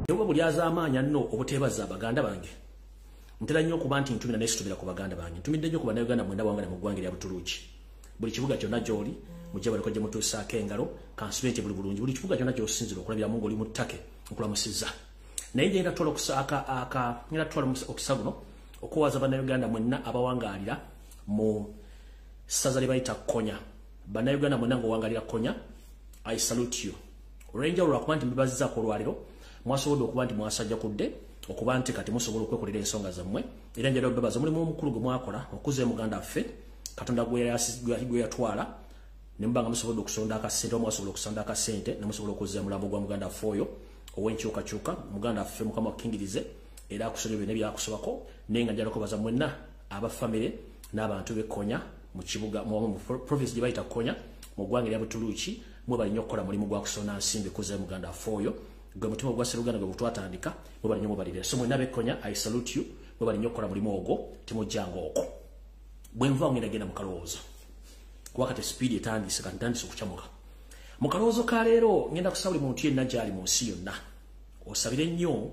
Tebuba buli azaamaanya nno obuteebaza baganda bange. Ntera nnyo okuba nti ntumira nesitumira ku baganda bange. Ntumidde nnyo ku Bannayuganda mwenda wangale mu ggwanga erya Butuluki. Buli kibuga kyonna gy'oli, mujje baliko gye mutuusaako engalo, kansube nti buli bulungi. Buli kibuga kyonna gy'osinzira okulabiramu ng'oli mu ttake, nkulamusizza. Naye ngenda twala ngenda twala okisa guno okuwaza Bannayuganda mwenna abawangaalira mu ssaza lye bayita Konya. Bannayuganda mwenna ng'owangaalira Konya, I salute you. Olw'enjawulo lwakuba nti mbibazzaako olwaleero, mwasobodde okuba nti mwasajja kudde okuba nti kati musobola okwekolera ensonga zammwe. Era njagala okubebaza omulimu omukulu gwe mwakola okuza muganda waffe Katonda gwe yatwala, ne muba nga musobodde okusonda akasente oba mwasobola okusonda akasente ne musobola okuzza omulambo gwa muganda waffe oyo ow'enkyukakyuka. Muganda waffe Mukama akkingirize era akusonyiwe byonna ebyakusobako. Naye nga njagala okubaza mwenna aba famire n'abantu b'e Konya mu kibuga mu province gye bayita Konya mu ggwanga erya Butuluki, mwebale nnyo okukola mulimu gwa kusonda nsimbi kuzza muganda waffe oyo. Gwe mutima gwa Sseruganda gwe twatandika, mwebale nnyo mwebalire. So mwenna ab'e Konya, I salute you, mwebale nnyo okukola mulimu ogwo, temujjanga okwo. Bwe nva ngenda genda mu kalowoozo, kuba kati sipiidi etandise, kati ntandise okucamuka. Mu kalowoozo ka leero ngenda kusaba buli muntu yenna gy'ali mu nsi yonna osabire nnyo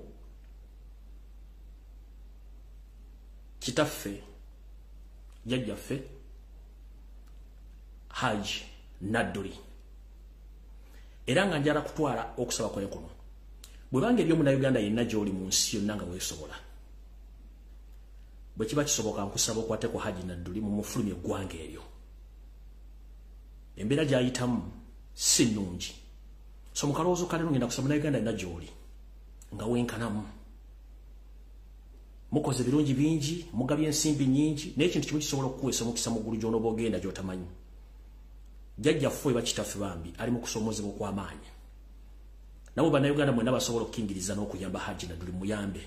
kitaffe jjajjaffe Haji Nadduli. Era nga njala kutwala okusaba kwayo kuno. Bwebanga eri omunnayuganda yenna gy'oli mu nsi yonna nga weesobola, bwe kiba kisoboka nkusaba okwateko Haji Nadduli mumufulumye eggwanga eryo. Embeera gy'ayitamu si nnungi. So mu kalowoozo ka leero ngenda kusaba munnayuganda yenna gy'oli nga wenkanamu. Mukoze birungi bingi, mugabye ensimbi nnyingi, naye ekintu kimu kisobola okukuweesa omukisa mu ggulu gy'onooba ogenda gy'otamanyi. Jjajjaffe oba kitaffe bambi ali mu kusoomoozebwa okw'amaanyi. Nabo Bannayuganda mwenna basobola okukingiriza n'okuyamba Haji Nadduli, muyambe.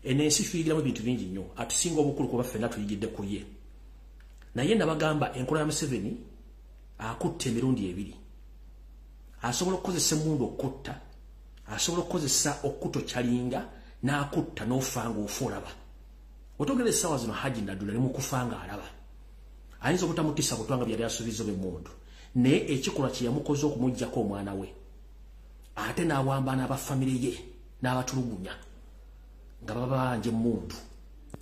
Eno ensi tuyigiramu ebintu bingi nnyo, atusinga obukulu kuba ffenna tuyigidde ku ye. Naye nabagamba enkola ya Museveni akutta emirundi ebiri. Asobola okukozesa emmundu okutta, asobola okukozesa okutokyalinga n'akutta n'ofa ng'ofa olaba. Otogera essaawa zino Haji Nadduli ali mu kufa ng'alaba. Ayinza obutamutisa butwa nga byali asuubiza b'emmundu, naye ekikolwa kye yamukoze okumuggyako omwana we, ate n'awamba n'abafamire ye n'abatulugunya nga bababanja emmundu,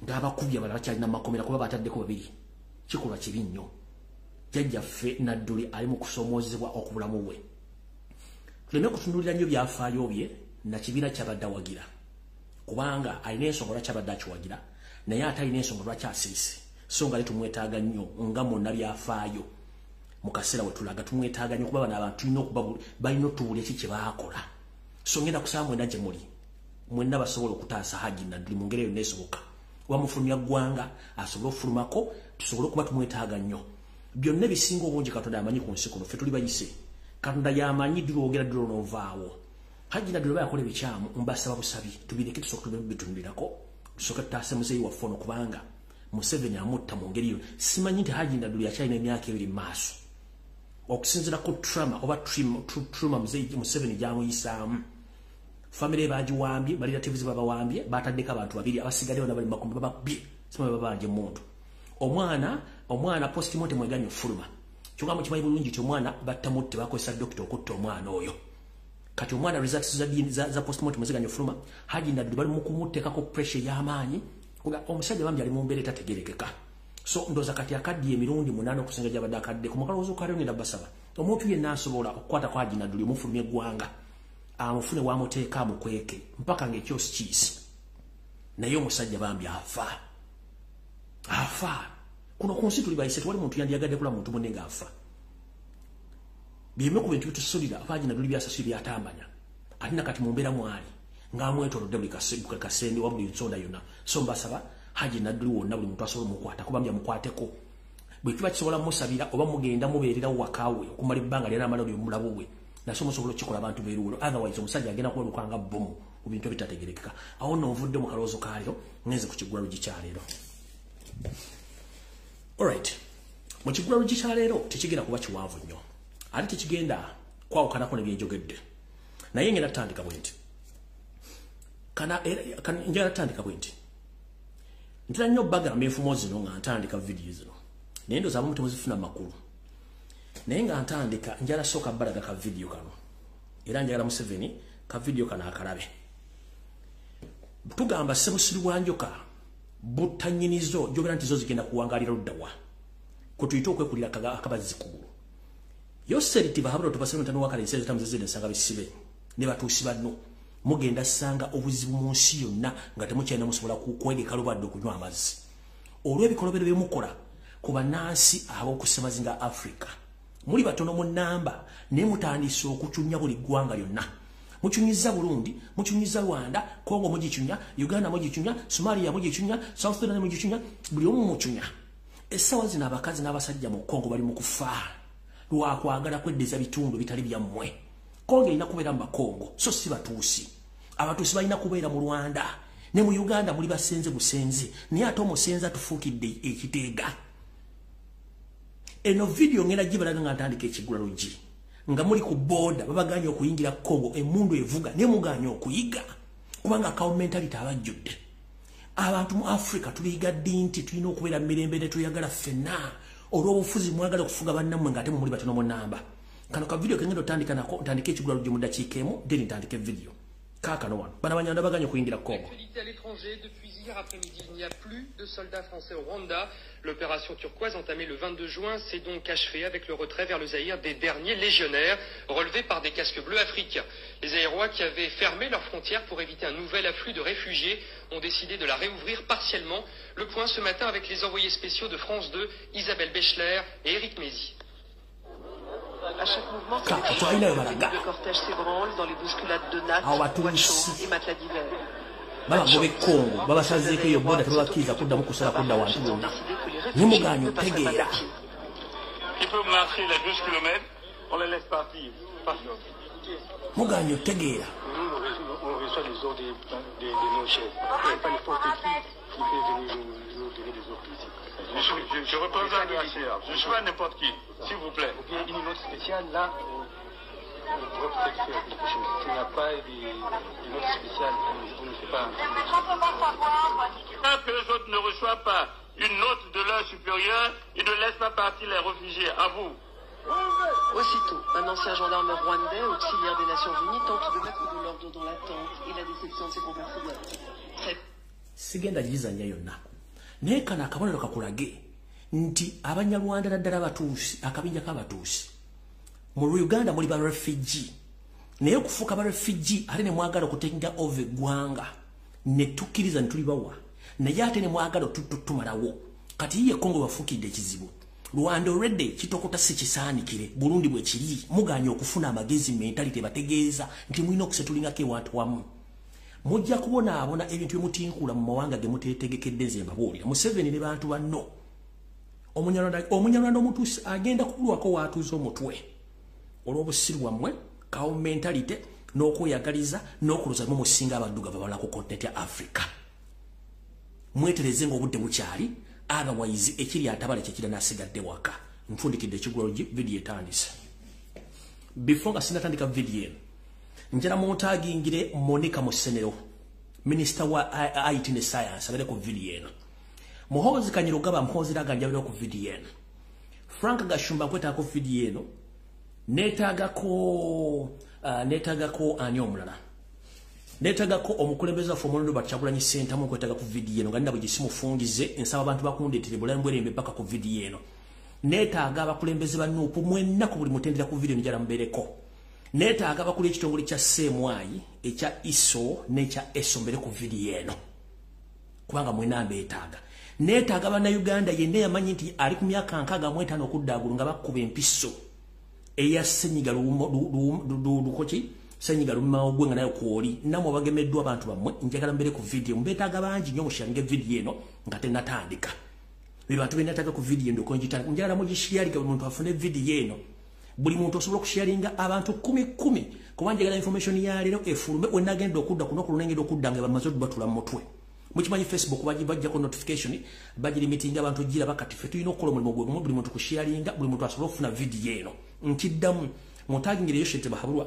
ng'abakubye abalala bakyalina makomera kuba bataddeko babiri. Kikolwa kibi nnyo. Jjajjaffe Nadduli ali mu kusoomoozebwa okubulamu bwe. Tuleme kutunuulira nnyo byafaayo bye na kibiina ky'abadde awagira, kubanga alina ensonga lwaki abadde akiwagira, naye ate alina ensonga lwaki asirise. So nga tumwetaaga nnyo nga munna byafaayo mu kaseera we tulaga, tumwetaaga nnyo kuba bano abantu tulina okuba balina otubuulira ki kye baakola. So ngenda kusaba mwenna gye muli, mwenna basobola okutaasa Haji Nadduli mu ngeri yonna esoboka, oba mufulumya ggwanga asobole okufulumako, tusobole okuba tumwetaaga nnyo. Byonna ebisinga obungi Katonda amanyi ku nsi kuno, ffe tuli bayise. Katonda y'amanyi ddi lwogera ddi lw'onoovaawo. Haji Nadduli oba yakola ebikyamu, mbasaba busabi tubireke, tusooke tube bitunulirako, tusooke tutaase muzeeyi waffe ono, kubanga Museveni amutta mu ngeri yo. Simanyi nti Haji Nadduli akyalina emyaka ebiri mu maaso okusinziira ku trauma oba trauma muzeeyi Museveni gy'amuyisaamu. Famire bagiwambye, ba relatives babawambye, bataddeko abantu babiri abasigadde bonna bali mu makomera babakubye, simanyi bababanja emmundu. Omwana postmortem eganye okufuluma. Kyokka mukimanyi bulungi nti omwana battamutte, bakozesa dokita okutta omwana oyo. Kati omwana results za postmortem ziganye okufuluma. Haji Nadduli bali mu kumuteekako pressure ey'amaanyi. Omusajja bambi ali mu mbeera etategeerekeka. So ndowooza kati akaddiye emirundi 8 okusinga gy'abadde akadde. Ku mukalowoozo ka leero ngenda basaba omuntu yenna asobola okukwatako Haji Nadduli omufulumya eggwanga, amufune wamuteeka amukweke mpaka ng'ekyosi kiisi. Naye omusajja bambi afa, afa. Kuno ku nsi tuli bayise, tewali muntu yandiyagadde kula muntu munne ng'afa. Byemu ku bintu bitusulira Haji Nadduli byasasula byatambanya, ate nakati mu mbeera mwali ng'amwetoolodde buli kasende wa buli nsonda yonna. So mbasaba Haji Nadduli wonna buli muntu asobola omukwatako bambi amukwateko. Bwe kiba kisobola musabira oba mugenda mubeererawo wakaawe okumala ebbanga ly'anaamala oli omulabu bwe, naso musobola okukikola abantu b'eruwolo. Otherwise omusajja agenda kubaluka nga bbomu ku bintu ebitategeerekeka. Awo nno nvudde mu kalowoozo ka leero, ngenze ku kiggulalugi kya leero. Alright, mu kiggulalugi kya leero tekigenda kuba kiwanvu nnyo, ate tekigenda kwawukanako ne byenjogedde. Naye ngenda tutandika bwe nti, njagala tutandika bwe nti, ntera nnyo bagamba enfumo zino nga ntandika vidiyo zino, naye ndowooza abamu temuzifuna makulu. Naye nga ntandika njagala sooka balaga ka vidiyo kano, era njagala Museveni ka vidiyo kano akalabe. Tugamba sebusiru bwa njoka butta nnyinizo gy'obeera nti zo zigenda kuwangaalira luddawa kwe tuyite okwekulira akabazzi kugulu. Yoseri Tibahabura tubasebe mutano wakale ensi tamuzeze ensanga bisibe ne batuusi banno mugenda sanga obuzibu mu nsi yonna nga temukyalina musobola kwegeka lubadde okunywa amazzi olw'ebikolobero bye mukola ku bannansi ab'okusemazinga Africa. Muli batono mu nnamba naye mutandise okucunya buli ggwanga lyonna. Muchunyiza Burundi, muchunyiza Rwanda, Congo mugichunya, Uganda mugichunya, Somalia mugichunya, South Sudan mugichunya, buli omu muchunya. Essaawa zino abakazi n'abasajja mu Congo bali mu kufa lwakwagala kweddeza bitundu bitali byammwe. Congo erina kubeera mu Bakongo, so si Batuusi. Abatuusi balina kubeera mu Rwanda ne mu Uganda muli basenze busenze, naye ate omusenze atufuukidde ekiteega. Eno vidiyo ngenda gibalaga nga ntandika ekigula luggi nga muli ku boda babaganye okuyingira Congo, emundu evuga ne muganye okuyiga kubanga cow mentality abajjudde. Abantu mu Africa tuliyiga ddi nti tulina okubeera mu mirembe ne tuyagala ffenna olw'obufuzi mwagala okufuga bannammwe ng'ate mumuli batono mu nnamba. Kano ka video kengenda otandika nako, ntandike ekigula luggi mu ddakiika emu, then ntandike video. Kaakano wano bana Banyarwanda baganye okuyingira Congo. Actualité à l'étranger, depuis hier après-midi, il n'y a plus de soldats français au Rwanda. L'opération turquoise entamée le 22 juin s'est donc achevée avec le retrait vers le Zaïre des derniers légionnaires relevés par des casques bleus africains. Les Zaïrois qui avaient fermé leurs frontières pour éviter un nouvel afflux de réfugiés ont décidé de la réouvrir partiellement. Le point ce matin avec les envoyés spéciaux de France 2, Isabelle Bechler et Éric Mézy. À chaque mouvement, le cortège s'ébranle dans les bousculades de nattes, Abatuusi et matelas d'hiver. Babagoba e Congo, babasazeeko eyo boda, tebabakkiriza kuddamu kusala kudda wantu bonna ne muganye otegeera. Ils peuvent marcher les 12 km, on les laisse partir. Muganye otegeera. Nous, on reçoit les ordres de nos chefs. Il n'y a pas n'importe qui peut venir nous donner des ordres ici. Je représente le HCR. Je ne suis pas n'importe qui, s'il vous plaît. Ou bien une note spéciale, là, on pourrait peut-être faire quelque chose. S'il n'y a pas de note spéciale, on ne fait pas. Tant que les autres ne reçoivent pas une note de leur supérieur, ils ne laissent pas partir les réfugiés. À vous. Aussitôt, un ancien gendarme rwandais, auxiliaire des Nations Unies, tente de mettre de l'ordre dans la tente et la déception de ses compatriotes. Très Sigenda gizanya yonna, naye kano akabonero kakulage nti Abanyarwanda naddala Abatuusi, akabinja k'Abatuusi mu Uganda muli ba refugee, naye okufuuka ba refugee ate ne mwagala okutekinga over eggwanga ne tukkiriza ne tulibawa, naye ate ne mwagala otutumalawo. Kati ye Congo bafuukidde ekizibu. Rwanda already kitokota si kisaanikire, Burundi bwe kiri. Muganye okufuna amagezi, mentality bategeeza nti mulina okusetulingako ewantu wamu. Mujja kubonaabona ebintu byemutinkula mu mawanga ge muteetegekedde. Nze mbabuulira, Museveni ne bantu banno, Omunyarwanda omutuusi agenda kubulwako waatuuza omutwe olw'obusiru bwammwe, cow mentality n'okweyagaliza n'okulooza mu musinga abaddugavu abalala ku continent ya Africa. Mwetereze ng'obudde bukyali, otherwise ekiri atabale kyekira n'asigadde waka. Nfundikidde ekigulalo, vidiyo etandise. Before nga sinatandika vidiyo eno, njala muntagingire Monica Musenero, minisita wa IT ne science, abeere ku vidiyo eno. Muhoozi Kanyirugaba, Muhoozi Raga, njabeere ku vidiyo eno. Frank Gashumba, nkwetaaga ku vidiyo eno. Neetaagako ani omulala? Neetaagako omukulembeze waffe omulonde Bakyagulanyi Ssentamu, nkwetaaga ku vidiyo eno nga nina bwe gisimufungize. Nsaba abantu bakundeetere bulamu bwerembe paka ku vidiyo eno. Neetaaga abakulembeze ba NUP mwenna ku buli mutendera ku vidiyo, njala mubeereko. Neetaaga abakulu ekitongole kya CMI, ekya ISO n'ekya ESO, mbere ku vidiyo eno kubanga mwena mbeetaaga. Neetaaga Bannayuganda yenna yamanyi nti ali ku myaka 65 okudda agulu nga bakkuba empiso eya senyiga lukoki senyiga lumawugwe nga nayo kwoli namwe bagemeddwa abantu bammwe, njagala mbere ku vidiyo. Mbeetaaga bangi nnyo, musharinge vidiyo eno nga tennatandika. Be bantu benetaaga ku vidiyo eno konjitandika. Njagala mugisharinga, buli muntu afune vidiyo eno. Buli muntu osobola okusharinga abantu kumi kumi kuba njagala information ya leero efulume. Wenagenda okudda kuno ku lunengenda okudda nga bamaze odubatula mu mutwe. Mukimanyi Facebook bajjako notification, bagirimitinga abantu gira bakati. Ffe tulina okukola omulimu gwe gumu, buli muntu kusharinga, buli muntu asobole okufuna vidiyo eno. Nkiddamu, muntagingire Yoshete Bahabulwa,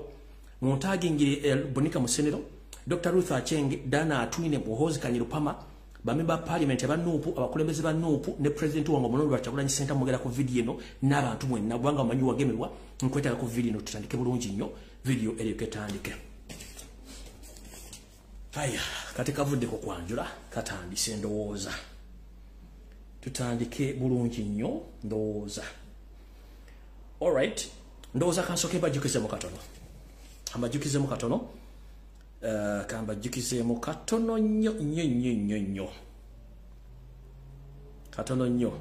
muntagingire Bonika Musenero, Dr Ruth Achenge, Dana Atwine, Muhoozi Kanyirupama, bamemba parliament aba NUP, abakulembeze ba NUP ne president wange omulonde Lwakyagulanyi Ssentamu, mugera ku vidiyo eno n'abantu mwenna kubanga omanyi wagemebwa. Nkwetaaga ku vidiyo eno, tutandike bulungi nnyo, vidiyo eryoke etandike. Aya, kati kavuddeko kwanjula, katandise ndowooza. Tutandike bulungi nnyo ndowooza. Alright, ndowooza kansooke mbajjukizeemu katono. Mbajjukizeemu katono. Kambajjukizeemu katono nnyo nnyo nnyo nnyo nnyo. Katono nnyo.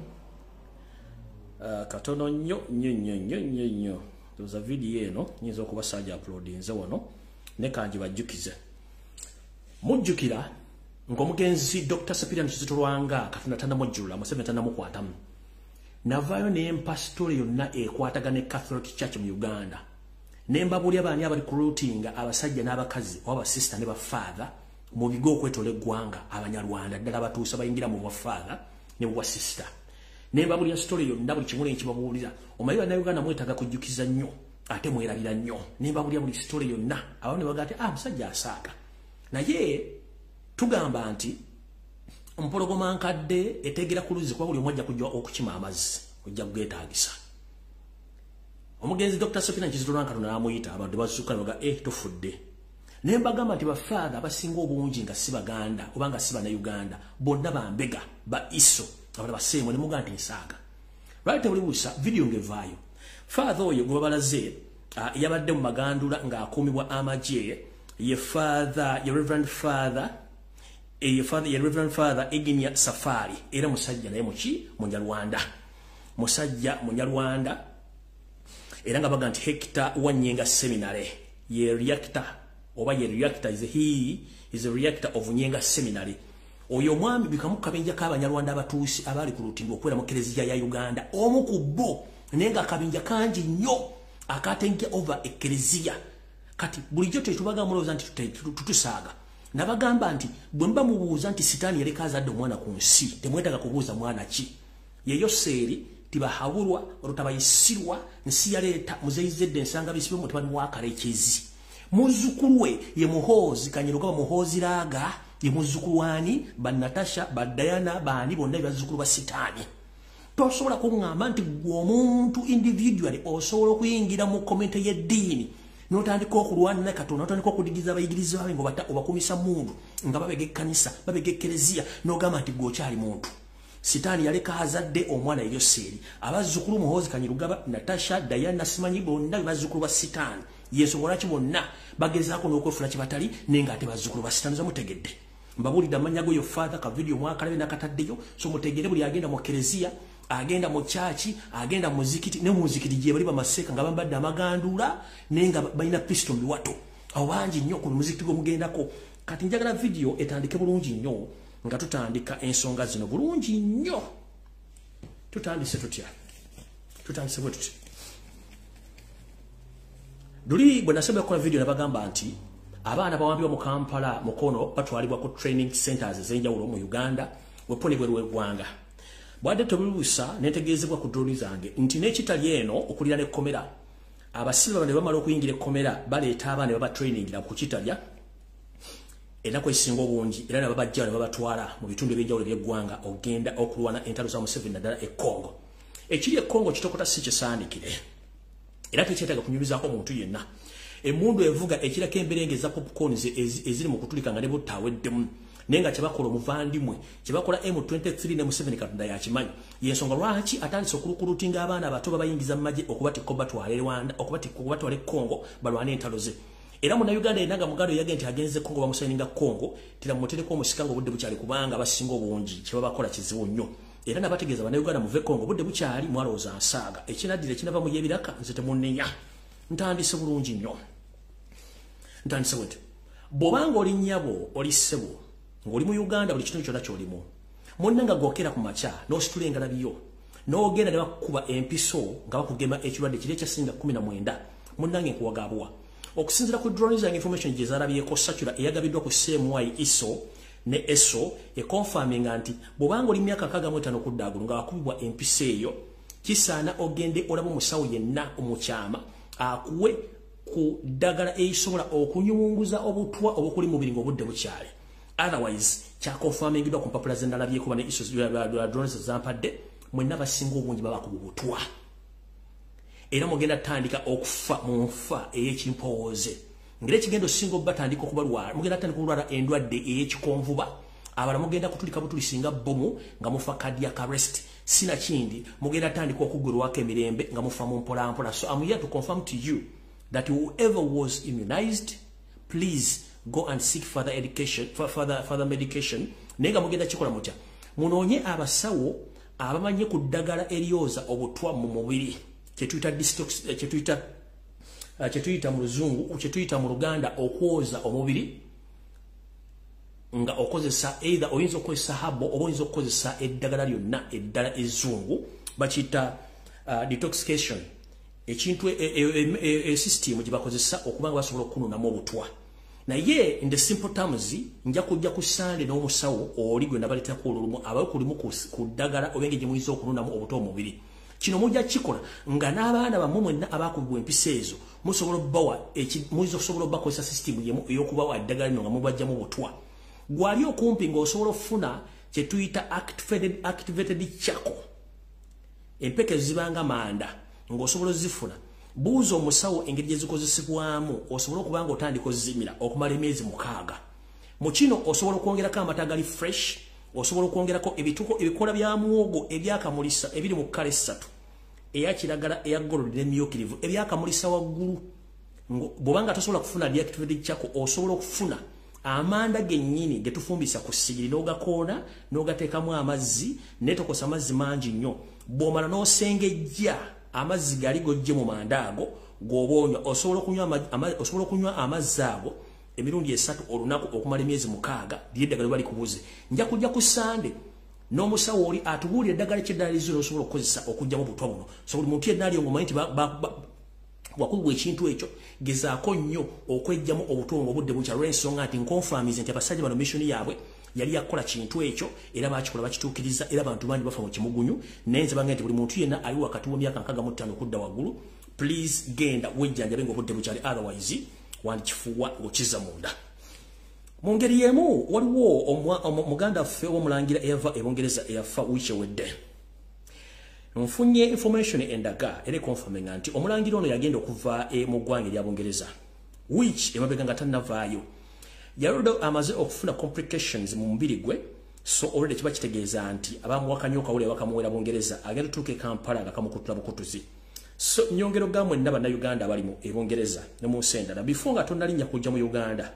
Katono nnyo nnyo nnyo nnyo nnyo nnyo. Ndowooza vidiyo eno nnyinza okuba saaja uploadinze wano ne kangi bajjukize. Mujjukira ng'omugenzi Dr. Cyprian Kizito Lwanga Katonda tannamujjulula, Museveni tannamukwatamu. Navaayo ne mpa story yonna ekwatagana ne Catholic Church mu Uganda. Ne mbabuulira baani abali recruiting abasajja n'abakazi oba basista ne bafather mu bigo okwetoola eggwanga, Abanyarwanda ddala abatuusa bayingira mu bwafather ne mu bwasista. Ne mbabuulira story yonna, buli kimu ne nkibabuulira. Omanyi Bannayuganda mwetaaga kujjukiza nnyo ate mwerabira nnyo. Ne mbabuulira buli story yonna. Abamu ne bagamba nti, "Ah, musajja asaaga." Naye tugamba nti mpologoma nkadde etegera ku luzzi, kuba buli omu ajja kujja okukima amazzi ojja kugeetaagisa. Omugenzi Dr. Cyprian Kizito Lwanga Katonda n'amuyita, abantu bazuuka ne baga, "Eh, tufudde." Naye mbagamba nti bafaatha abasinga obungi nga si Baganda oba nga si Bannayuganda, bonna bambega ba ISO, abalala baseemu, ne mugamba nti nsaaga. Lwali tebuli busa vidiyo ng'evaayo. Faatha oyo gwe babalaze yabadde mu magandula ng'akuumibwa amagye, ye father, ye Reverend Father, ye father, ye Reverend Father Iginia Safari, era musajja naye muki Munyarwanda, musajja Munyarwanda, era nga baga nti Hector Wanyenga Seminary, ye rector oba ye rector is he is a rector of Nyenga Seminary. Oyo omwami bikamu kabinja k'Abanyarwanda abatuusi abaali ku lutindo okubeera mu kereziya ya Uganda, omu ku bo, naye nga akabinja kangi nnyo akatenga over ekereziya. Kati bulijjo tetubaga mulowooza nti tutusaaga. Nabagamba nti bwe muba mubuuza nti Sitaani yaleka azadde omwana ku nsi, temwetaaga kubuuza mwana ki. Ye Yoseeri Tibahabulwa Rutabayisirwa nsi yaleeta Muzeyizedde ensanga bisibe mutabani wa Karekezi. Muzzukulu we ye Muhoozi Kanyirugaba, Muhoozi Raaga, ye muzzukulu wani? Ba Natasha, ba Diana, baani bonna bazzukulu ba Sitaani. Tosobola kuŋŋamba nti gwe omuntu individually osobola okuyingira mu community y'eddiini n'otandika okulwana ne Katonda, n'otandika okudigiza abayigiriza babe nga obakumisa mundu, nga babega ekkanisa, babega ekkereziya, n'ogamba nti gwe okyali muntu. Sitaani yaleka azadde omwana Yoseeri, abazzukulu Muhoozi Kanyirugaba, Natasha, Diana, simanyi bonna bazzukulu ba Sitaani. Yensonga lwaki bonna bagezaako n'okwefula kye batali, naye ng'ate bazzukulu ba Sitaani. Zamutegedde mbabuulidde amannya goyo father, ka vidiyo mwakalabe nakataddeyo, so mutegere buli agenda mu kereziya, agenda mu kyaki, agenda mu muzikiti, ne mu muzikiti gye bali bamaseeka nga bambadde amaganduula naye nga balina pisto mu biwato. Awo bangi nnyo ku muzikiti gwemugendako. Kati njagala vidiyo etandike bulungi nnyo nga tutandika ensonga zino bulungi nnyo. Tutandise tutya? Tutandise bwe tuti. Luli bwe nasema kukola vidiyo nabagamba nti abaana bawambibwa mu Kampala, Mukono, batwalibwa ku training centers ez'enjawulo mu Uganda, wepone bweru w'eggwanga. Bwadde tebubuusa, netegeezebwa ku droni zange nti n'ekitali eno okulira n'ekkomera, abasibe bano ne bamala okuyingira ekkomera, baleeta abaana ne babatrainingira ku kitalya ennaku ezisinga obungi, era ne babajja ne babatwala mu bitundu ebyenjawulo eby'eggwanga okugenda okulwana entalo za Museveni, naddala e Congo. Ekiri e Congo kitokota si kisaanikire, era tekyetaaga kunyumizaako omuntu yenna. Emmundu evuga ekirako emberenge eza popcorns eziri mu kutulika nga ne butta aweddemu, naye nga kyebakola omuvandimwe, kyebakola M23 ne Museveni, Katonda yakimanyi. Yensonga lwaki atandise okurecruitinga abaana abato, babayingiza mu magye okubatikka batwale Rwanda, okubatikka batwale Congo balwane entalo ze. Era Munnayuganda yenna nga muganda yagenda nti agenze Congo, bamusayininga Congo, tiramutereko omusika nga obudde bukyali, kubanga abasinga obungi kyebabakola kizibu nnyo. Era nabategeeza, Bannayuganda, muve Congo obudde bukyali. Mwalowooza nsaaga. Ekinaddira ekinava mu y'ebiraka, nze temunnenya. Ntandise bulungi nnyo, ntandise bwe nti: bw'obanga oli nnyabo, oli ssebo, ng'oli mu Uganda, buli kitundu kyonna ky'olimu, munna nga gwokera ku makya n'ositula engalabiyo n'ogenda ne bakukuba empiso nga bakugema ekirwadde kiri ekyasinga 19, munnange nkuwagabuwa. Okusinziira ku drone zange, information gye zalabyeko, circular eyagabiddwa ku CMI, ISO ne ESO, econfirminga nti bw'obanga oli myaka 65 okudda agulu nga wakubibwa empiso eyo, kisaana ogende olaba omusawo yenna omukyama akuwe ku ddagala erisobola okunyumunguza obutwa obukuli mubiri ng'obudde bukyali. Otherwise, kyaconfirmingiddwa ku mpapula zendalabyeko ne ISO drones zampadde, mwenna basinga obungi babakuba obutwa, era mugenda tandika okufa mu nfa ey'ekimpowooze. Ngere kigendo singo batandika okubalwala, mugenda tandika okulwala endwadde ey'ekikonvuba, abala mugenda kutulika butulisinga bomu nga mufa cardiac arrest, sina kindi mugenda tandika okugulwako emirembe nga mufa mu mpola mpola. So I'm here to confirm to you that whoever was immunized, please go and seek further education, further medication. Naye nga mugenda kikola mutya? Munoonye abasawo abamanye ku ddagala eryoza obutwa mu mubiri, kyetuyita detox, kyetuyita mu luzungu, kyetuyita mu Luganda okwoza omubiri, nga okozesa either oyinza okukozesa habo oba oyinza okukozesa eddagala lyonna eddala ezzungu, bakiyita detoxification, ekintu system gye bakozesa okuba nga basobola okunuunamu obutwa. Naye in the simple terms, nja kujja ku Sande n'omusawo oli gwe nabaleetako olumu abakulimu ku ddagala oba engeri gye muyinza okunuunamu obutwa omubiri. Kino mujja kikola nga n'abaana bammwe mwenna abakubibwa empiso ezo musobola obbawa, muyinza okusobola obbakozesa system yemu ey'okubawa eddagala lino nga mubajjamu butwa. Gwali okumpi ng'osobola okufuna kye tuyita activated charcoal, empeke zibanga manda, ng'osobola ozifuna. Buuza omusawo engeri gye zikozesebwamu osobola okuba nga otandika ozimira okumala emyezi 6. Mu kino osobola okwongerako amata agali fresh, osobola okwongerako ebikola bya muwogo ebyakamulisa ebiri mu kkala 3, eya kiragala, eya gold n'emmyukirivu, ebyakamulisa waggulu. Bw'obanga tosobola kufuna deactivated charcoal, osobola okufuna amanda gennyini ge tufumbisa ku ssigiri n'ogakoona n'ogateekamu amazzi, neetokosa amazzi mangi nnyo. Bw'omala n'osengejja amazzi gali gojje mu manda ago g'oba onywa, osobola okunywa amazzi ago emirundi 3 olunaku okumala emyezi 6, lyeddagala bali kubuze. Nja kujja ku Sande n'omusawo oli atubuulire eddagala ky'eddala lizo osobola okukozesa okuggyamu obutwa buno. So buli muntu yenna ali ng'omanyi nti wakubibwa ekintu ekyo, gezaako nnyo okwejjamu obutwa obudde bukya, lw'ensonga nti nkonfamize nti abasajja bano mission yaabwe yali yakukola kintu ekyo, era bakikola bakituukiriza, era abantu bangi bafa mu kimugunyu. Naye nze bange nti buli muntu yenna ali wakati w'emyaka 65 okudda waggulu, please genda wejjanjabe ng'obudde bukyali, otherwise wandikifuuwa ng'okiza munda. Mu ngeri y'emu waliwo muganda waffe ow'omulangira eyava e Bungereza eyafa wiiki ewedde. Nfunye information endaga era ekonfaminga nti omulangira ono yagenda okuva mu ggwanga erya Bungereza wiiki emabega nga tannavaayo, yaludde amaze okufuna complications mu mubiri gwe. So already kiba kitegeeza nti abamuwakanya okawulira bakamuwera Bungereza, agenda tuuka e Kampala nga kamukutula bukutuzi. So nyongero ga mwenna Bannayuganda abali mu e Bungereza ne mu nsi endala, before nga tonnalinnya kujja mu Uganda,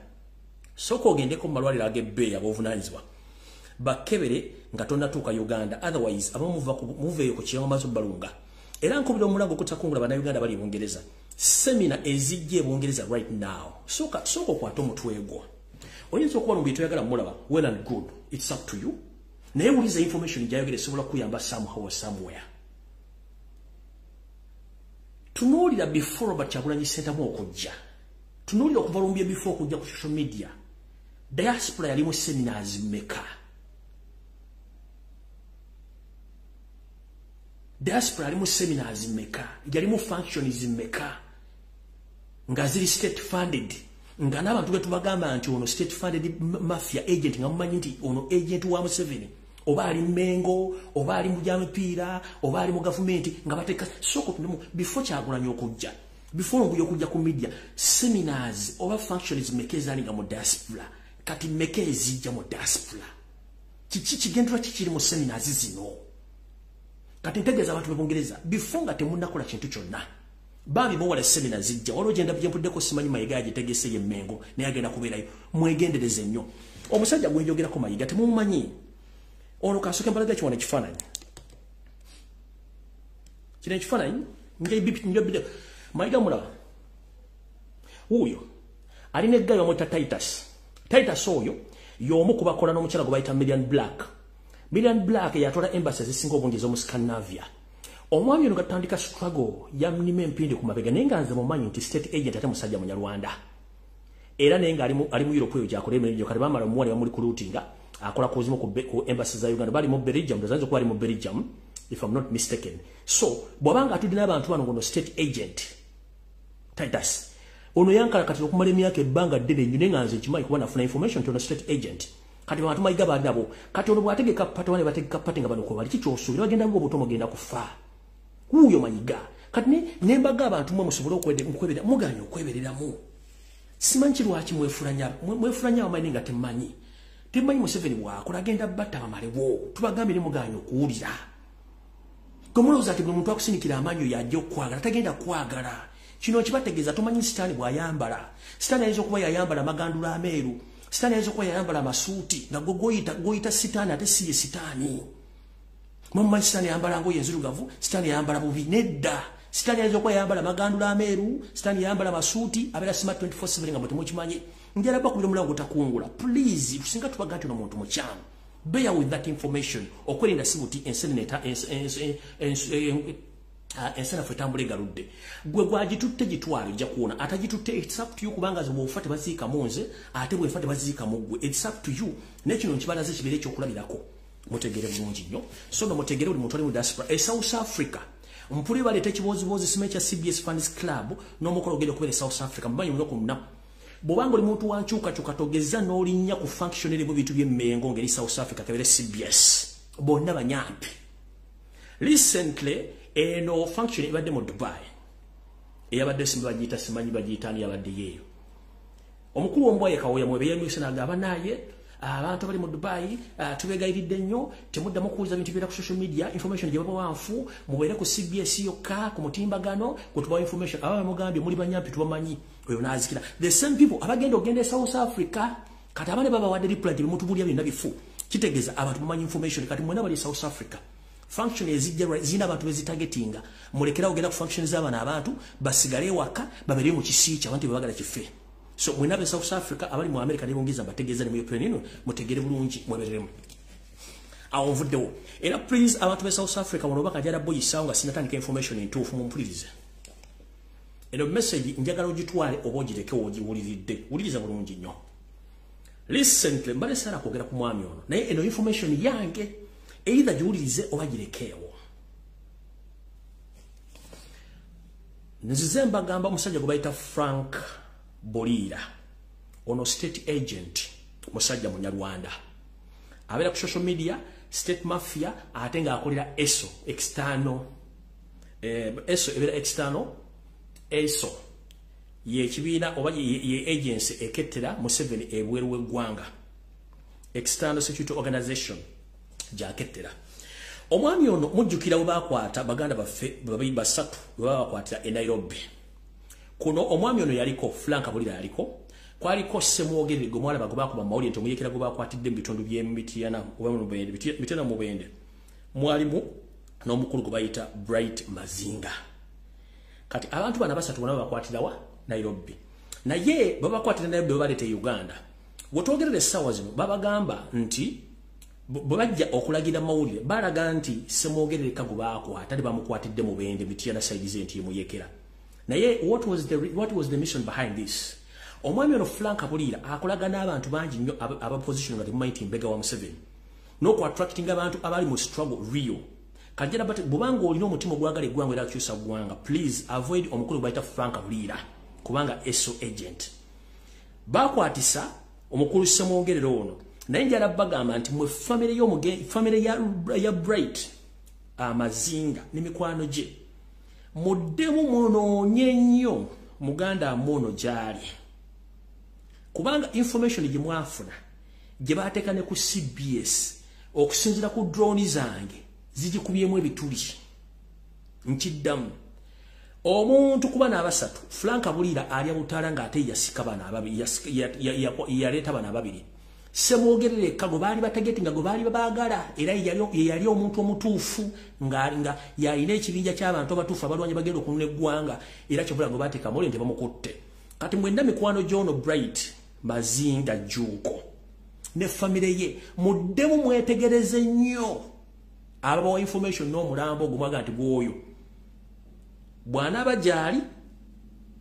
sooka ogendeko mu malwaliro ag'ebbeeyi ag'obuvunaanyizibwa bakebere nga tonnatuuka Uganda, otherwise abamu muveeyo ku kiyama maaso balunga. Era nkubira omulango okutakungula Bannayuganda bali e Bungereza, seminar ezijja e Bungereza right now, sooka okwate omutwe gwo. Oyinza okuba lumbi toyagala mulaba, well and good, it's up to you. Naye wuliza information gy'ayogera esobola kuyamba somehow or somewhere. Tunuulira before Robert Kyagulanyi Ssentamu okujja, tunuulira okuva lumbi before okujja ku social media, diaspora yalimu seminars mmeka? Diaspora yalimu seminars mmeka? Yalimu functions mmeka nga ziri state funded? Nga n'abantu be tubagamba nti ono state funded mafia agent, nga mumanyi nti ono agent wa Museveni, oba ali Mengo, oba ali mu byamipiira, oba ali mu gavumenti, nga bateeka sooka otunemu before Kyagulanyi okujja, before Lumbuye okujja ku media, seminars oba functions mmeka ezaalinga mu diaspora? Kati mmeka ezijja mu diaspora? Kiki kigendera kikiri mu seminars zino? Kati ntegeeza abantu b'e Bungereza, before nga temunnakola kintu kyonna, bambi muwala seminar zijja, waliwo gye ndabye mpuddeko, simanyi Mayiga yagitegese ye Mengo, naye agenda kubeerayo, mwegendereze nnyo. Omusajja gwe njogerako Mayiga temumumanyi. Ono kasooke mbalaga kiwano ekifaananyi. Kino ekifaananyi nja Mayiga mulaba. Wuuyo alina eggayo bamuyita Titus. Titus oyo y'omu ku bakola n'omukyala gwe bayita Million Black. Million Black yatwala embassy ezisinga obungi ez'omu Scandinavia. Omwami ono gatandika struggle yamnima empindi ku mabega, naye nga nze mumanyi nti state agent ate musajja Munyarwanda. Era naye nga ali mu Europe eyo gy'akola emirimu, kati baamala omuwala bamuli kuluutinga akola ku zimu ku embassy za Uganda, bali mu Belgium, ndowooza okuba ali mu Belgium if I'm not mistaken. So bw'abanga atudde n'abantu bano ngono state agent Titus ono yankalakatira okumala emyaka ebbanga ddene nnyo, naye nga nze nkimanyi kuba nafuna information nti ono state agent. Kati bantu Mayiga bali nabo, kati ono bw'ategeka party, bane bategeka party nga bano kwe bali, kikyosuubira bagenda bo obuto mugenda kufa. Wuuyo Mayiga. Kati ne mbaga abantu mmwe musobole okweberera, muganye okwebereramu. Simanyi lwaki mwefulanya abamanyi nga temanyi. Temanyi Museveni bw'akola agenda batta bamalewo. Tubagambye ne mugaanye okuwulira. Gwe mulowooza nti buli muntu akusindikira amaanyi oyo ajja okukwagala, tagenda kukwagala. Kino kibategeeza tomanyi sitaani bw'ayambala. Sitaani ayinza okuba yayambala amagandula ameeru. Sitaani ayinza okuba yayambala amasuuti nga gwe gwoyita sitaani ate si ye sitaani. Mumanyi sitaani ayambala ngoye enzirugavu, sitaani ayambala bubi. Nedda. Sitaani ayinza okuba yayambala amagandula ameeru, sitaani yayambala amasuuti, abeera smart 24/7 nga mwe temukimanyi. Njala bakubira omulango otakungula. Please, singa tubaga nti ono muntu mukyamu, bear with that information. Okwerinda si buti ensenene ensanafu etambula egaludde. Gwe gwagitutte gitwale ojja kuwona, atagitutte it's up to you, kubanga nze bw'ofa tebaziika mu nze, ate bw'efa tebaziika mu ggwe. It's up to you. Naye kino nkibalaze kibeere ekyokulabirako, mutegeere bulungi nnyo. So no mutegeere buli muntu ali mu diaspora e South Africa. Mpuli baleeta ekibooziboozi simanyi kya CBS Fans Club n'omukolo ogenda okubeera e South Africa mumanyi muno ku lunaku. Bw'obanga oli muntu wa nkyukakyuka togeza n'olinnya ku function erimu bintu by'Emmengo ng'eri South Africa kebeere CBS. Bonna banyampi. Recently eno function ebadde mu Dubai. Eyabadde simba bagiyita simanyi bagiyita ani yabadde yeeyo. Omukulu w'ombwa ye Kawoya mwebe yamyuse n'agamba naye abantu abali mu Dubai tubegayiridde nnyo, temuddamu kuwuliza bintu bibeera ku social media, information gye babawa nfu, mubeere ku CBS yokka ku mutimbagano gwe tubawa information. Aba bamugambye muli banyampi tubamanyi, oyo n'azikira. The same people abagenda okugenda e South Africa kati abane babawadde reply nti bemutubulya byonna bifu. Kitegeeza abantu bamanyi information. Kati mwena bali e South Africa, function ezijja zirina abantu bezitargetinga, mulekerawo ogenda ku function z'abano abantu basigale ewaka babeere mu kisiiki abantu bebagala kife. So mwena abe South Africa abali mu America ne Bungereza mbategeeza ne mu European Union mutegere bulungi mwebereremu. Awo nvuddewo. Era please abantu be South Africa wano bakajala boyisaawo nga sinatandika information entuufu mumpulirize. Eno message njagala ogitwale oba ogireke ogiwuliridde. Wuliriza bulungi nnyo. Recently mbadde saala kwogera ku mwami ono, naye eno information yange either giwulirize oba girekeewo. Nzize mbagamba omusajja gwe bayita Frank Boliira, ono state agent, musajja munyarwanda, abeera ku social media, state mafia, ate ng'akolera ESO external, ESO ebeera external, ESO ye kibiina oba ye agency ekettera Museveni ebweru w'eggwanga, External Security Organization gy'akettera. Omwami ono mujjukira bwe baakwata baganda baffe babiri basatu bwe babakwatira e Nairobi. Kuno omwami ono yaliko, Frank Bulira yaliko, kwaliko Ssemwogerere gwe mwalaba gwe baakuba mu mawulire nti omuyeekera gwe baakwatidde mu bitundu by'e Mityana oba mu Mubende, Mityana Mubende, mwalimu n'omukulu gwe bayita Bright Mazinga. Kati abantu bano abasatu bonna babakwatira wa Nairobi. Naye babakwatira Nairobi babaleeta e Uganda. Wetwogerera essaawa zino babagamba nti bwe bajja okulagira mawulire balaga nti Ssemwogerere gwe baakwata ne bamukwatidde Mubende, Mityana side ze nti ye muyeekera. Naye what was the mission behind this? Omwami ono Frank Bulira akolaga n'abantu bangi nnyo aba position nga temumanyi nti mbega wa Museveni, n'oku attractinga abantu abali mu struggle real. Kajjala bate bw'obanga olina omutima ogwagala eggwanga era kukyusa ggwanga, please avoid omukulu gwe bayita Frank Bulira kubanga ESO agent. Baakwatisa omukulu Ssemwogerere ono, naye njala bagamba nti mwe family ya Bright Amazinga n'emikwano gye muddemu munoonye nnyo muganda amuono gy'ali, kubanga information gye mwafuna gye baateeka ne ku CBS okusinziira ku drone zange zigikubyemu ebituli. Nkiddamu, omuntu kuba n'abasatu Frank Bulira alya butaala ng'ate yasika bano ababiri, yaleeta bano ababiri. Ssemwogerere gwe baali bategeti nga gwe baali babaagala, era ye yali omuntu omutuufu nga yalina ekibinja ky'abantu abatuufu abalwanyi bagenda okunona eggwanga, era kyovula gwe baateeka mawulire nti bamukutte. Kati mwenna mikwano gy'ono Bright Mazinga Jjuuko ne famire ye muddemu mwetegereze nnyo ababawa information n'omulambo ogwo mwaga nti gw'oyo bw'anaaba gy'ali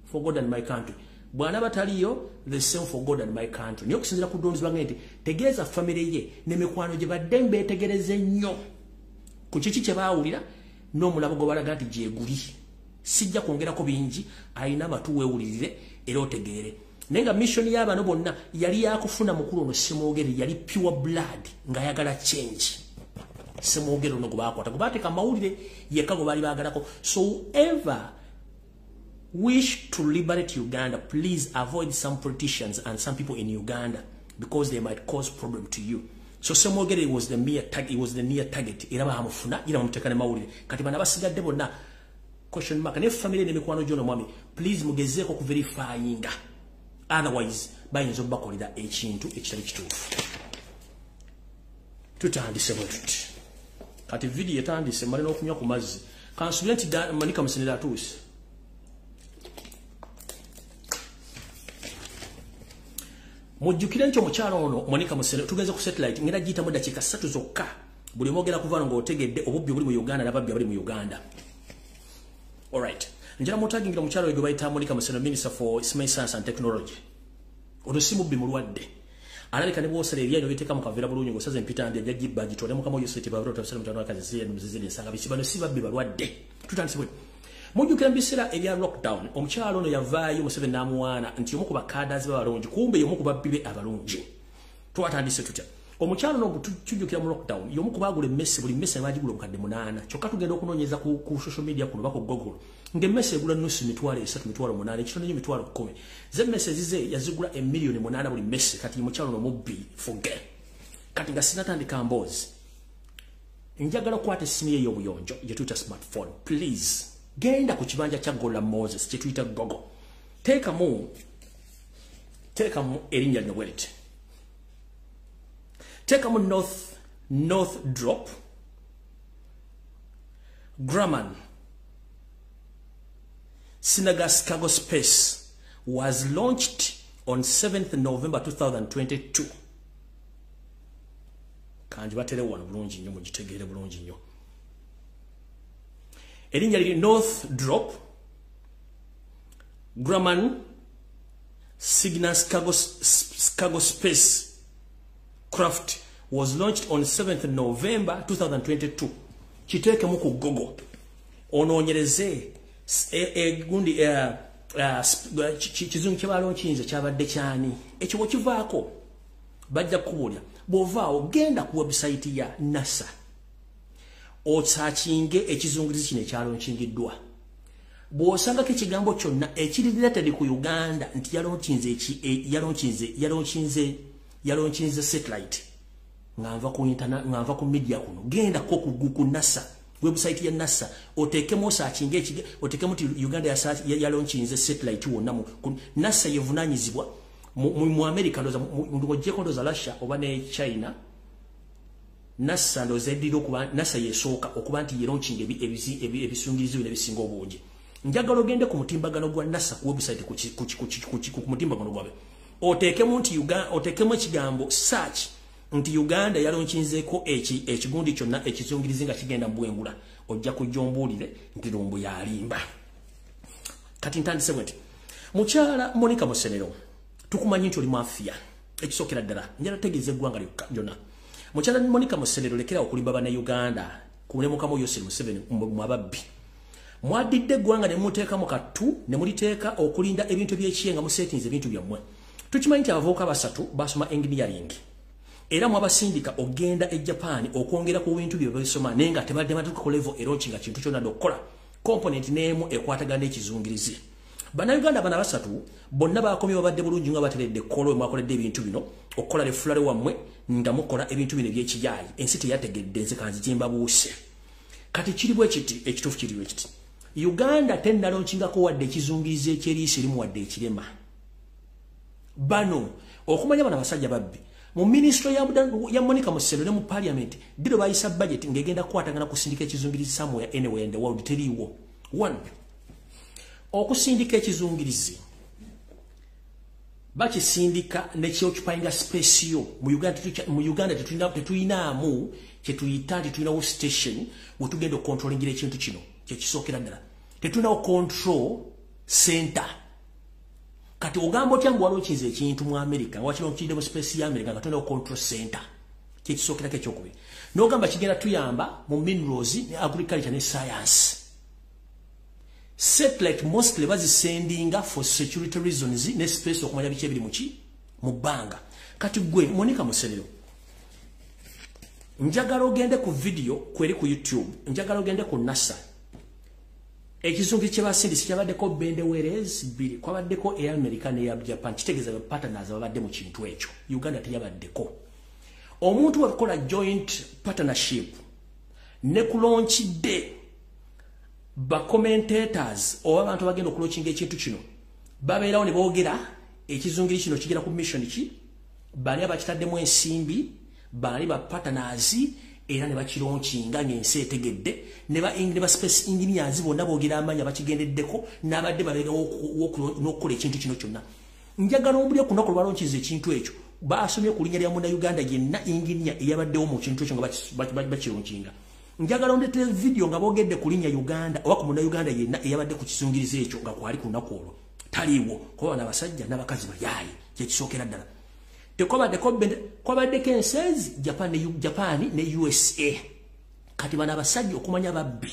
for God and my country, bw'anaaba taliyo the same for God and my country. Naye okusinziira ku drones bange nti tegeeza famire ye n'emikwano gye badde mbeetegereze nnyo ku kiki kye baawulira n'omulambo gwe balaga nti gyeguli. Sijja kwongerako bingi, alina amatu weewulirire era otegeere. Naye nga mission y'abano bonna yali yakufuna mukulu ono Ssemwogerere, yali pure blood ng'ayagala change. Ssemwogerere ono gwe baakwata gwe baateeka mawulire yekka gwe baali baagalako. So whoever wish to liberate Uganda, please avoid some politicians and some people in Uganda because they might cause problem to you. So Ssemogerere was the mere target, it was the near target. Era baamufuna, era bamuteeka ne mawulire. Kati bano abasigadde bonna question mark. Ne family ne mikwano gy'ono mwami, please mugezeeko ku verifyinga. Otherwise bayinza obbakolera ekintu ekitali kituufu. Tutandise bwe tuti. Kati video etandise mmale n'okunywa ku mazzi. Kansubire nti Monica Musenero atuuse. Mujjukire nti omukyala ono Monica Musenero tugeze ku satellite ngenda giyitamu ddakiika 3 zokka. Buli mwogera kuva ng'otegedde obubbi obuli mu Uganda n'ababbi abali mu Uganda. Alright. Njala mutagingira omukyala oyo gwe bayita Monica Musenero, Minister for Science and Technology. Ono si mubbi mulwadde. Alabika ne bw'osala ebyayi n'obiteeka mu kaveera bulungi ng'osaze empitandi ajja gibba agitwale mukama oyo sete babiro tafsira mutano wakazi muzizire ensanga biki bano si babbi balwadde. Tutandise bwe. Mujjukira mu biseera ebya lockdown, omukyala ono yavaayo Museveni n'amuwaana nti omu ku bakadazi b'abalungi, kumbe y'omu ku babbi be abalungi. Twatandise tutya? Omukyala ono tujjukira mu lockdown, y'omu ku baagula emmese, buli mmese baagigula obukadde 8. Kyokka tugenda okunoonyeza ku social media kuno bako Google, ng'emmese egula nusu 300,000, 800,000, ekitono nnyo 10,000. Ze emmese zize yazigula emiliyoni 8 buli mmese. Kati omukyala ono mubbi, forget. Kati nga sinatandika mboozi, njagala okukwata essimu ye ey'obuyonjo gye tuyita smartphone. Please genda ku kibanja kya Gola Moses kye tuyita Google. Teekamu erinnya lino bwe liti. Teekamu Northrop Grumman Cygnus Cargo Space was launched on 7th November 2022. Kanji batere wano bulungi nnyo mugitegeere bulungi nnyo. Erinnya liri Northrop Grumman Cygnus Cargo Space Craft was launched on 7th November 2022. Kiteekemu ku Google. Onoonyereze gundi kizungu kye balonkinze kyabadde kyani. Ekyo bw'okivaako bajja kukubuulira. Bw'ovaawo genda ku website ya NASA osakinge ekizungirizi kino ekyalonkingiddwa. Bw'osangako ekigambo kyonna ekiri related ku Uganda nti yalonkinze satellite nga nva ku internet, nga nva ku media kuno, genda ko ku NASA website ya NASA oteekemu osakinge oteekemu nti Uganda yalonkinze satellite wonna mu NASA yevunaanyizibwa mu America, ndoza ng'oggyeko ndoza Russia oba ne China. NASA ndoza eddira okuba NASA yesooka okuba nti yelonkinga ebisungirizi bino ebisinga obungi. Njagala ogende ku mutimbagano gwa NASA ku website ku mutimbagano gwabwe oteekemu nti Uganda, oteekemu ekigambo search nti Uganda yalonkinzeeko ekigundi kyonna ekizungirizi nga kigenda mu bwengula, ojja kujja ombuulire nti Lumbu yalimba. Kati ntandise bwe nti mukyala Monica Musenero, tukumanyi nti oli mafia. Ekisookera ddala njala tegeeza eggwanga lyonna. Mukyala Monica Musenero, lekera okulimba bannayuganda ku ne mukama Yoweri Museveni mwababbi. Mwadidde eggwanga ne muteeka mu kattu ne muliteeka okulinda ebintu ebyekiye nga musetinze ebintu byammwe. Tukimanyi nti abavubuka basatu basoma engineering era mwabasindika ogenda e Japan okwongera ku bintu bye basoma, naye nga tebadde batuuka ku level eronki nga kintu kyonna okukola component n'emu ekwatagana n'ekizungirizi. Bannayuganda bano basatu bonna bakomye babadde bulungi nga bateredde ekkolo mwakoledde ebintu bino okukola lefulale wammwe nga mukola ebintu bino ebyekiyaayi. Ensi teyategedde, nze kanzi gyembabuuse. Kati kiri bwe kiti, ekituufu kiri bwe kiti. Uganda tennalonkingako wadde ekizungirizi ekyeriiso erimu wadde ekirema. Bano okumanya bano abasajja babbi mu ministry ya Monica Musenero ne mu parliament diro bayisa budget ng'egenda kukwatagana kusindika ekizungirizi somewhere anywhere in the world teriiwo. One, okusindika ekizungirizi bakisindika nekyoccupyinga space yo. Mu Uganda tetuyinaamu kyetuyita nti tulinawo station wetugenda okucontrollingira ekintu kino kyekisookera ddala. Tetulinawo control center. Kati ogamba otya ngu walonkinze ekintu mu America nga wakironkidde mu space ya America nga tulinawo control center, kyekisookerako. Ekyokubiri, n'ogamba kigenda tuyamba mu minerals ne agriculture ne science. Satellite mostly bazisendinga for security reasons ne space okumanya biki ebiri muki mu bbanga. Kati gwe Monica Musenero, njagala ogende ku video kweri ku YouTube, njagala ogende ku NASA Ekizungirizi kye basindise kyabaddeko bendeweerezi bbiri, kwabaddeko eya America n'eya Japan. Kitegeeza ba partners ababadde mu kintu ekyo. Uganda teyabaddeko. Omuntu wakola joint partnership ne ku launch day, ba commentators oba abantu abagenda okulaunchinga ekintu kino babeerawo ne boogera ekizungiri kino kigenda ku mission ki, bani abakitaddemu ensimbi, bani ba partners, era ne bakilaunchinga ng'ensi etegedde, ne ba space engineers bonna boogera amanya bakigendeddeko n'abadde babeerawo n'okukola ekintu kino kyonna. Njagala omulye ku lunaku lwalaunchinze ekintu ekyo basomye ku linnya lya Munnayuganda yenna engineer eyabaddewo mu kintu ekyo nga bakilaunchinga. Njagala ondeetere video nga boogedde ku linnya Uganda oba ku Munnayuganda yenna eyabadde ku kizungirizo ekyo nga kwali ku lunaku olwo. Taliiwo, kuba bano abasajja n'abakazi bayaaye, kyekisookera ddala. Kwabaddeko ensenzi Japan ne USA. Kati bano abasajja okumanya babbi.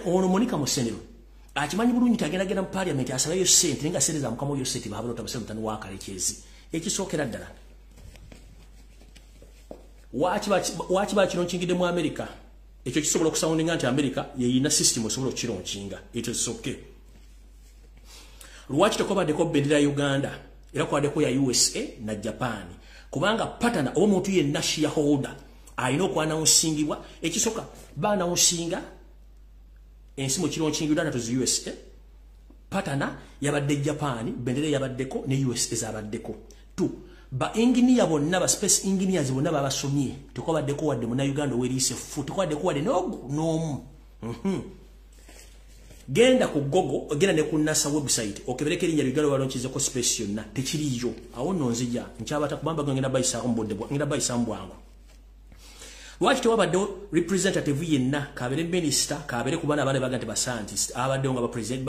Ono Monica Musenero akimanyi bulungi nti agenda mu parliament asabayo ssente, naye nga ssente za mukama oyo ssente baabula otabasebe mutani wa Kalekezi. Ekisookera ddala, waaki bakilaunchingiddde mu America? Ekyo kisobola okusoundinga nti America yeyina system osobola okukilaunchinga. Ekyo kisoke. Lwaki tekwabaddeko bendera ya Uganda era kwabaddeko ya USA na Japan? Kubanga partner oba omuntu yenna shareholder alina okwanawunsingibwa. Ekisooka baanawunsinga ensi mu kilaunchinga Uganda to USA, partner yabadde Japan, bendera yabaddeko ne USA zabaddeko. 2, ba engineer bonna, ba space engineers bonna babasomye, tekwabaddeko wadde Munnayuganda oweriise ffu, tekwabaddeko wadde n'omu. Genda ku Google, genda ne ku NASA website okebereko erinnya Uganda balaunchinzeko space yonna, tekiriyo. Awo nno nzija nkyabata kubamba ngenda bayisaako mu budde, ngenda bayisamu bwangu. Lwaki tewabaddewo representative yenna, kabeere minister, kabeere ku baana abaana baga nti ba scientist abaddewo nga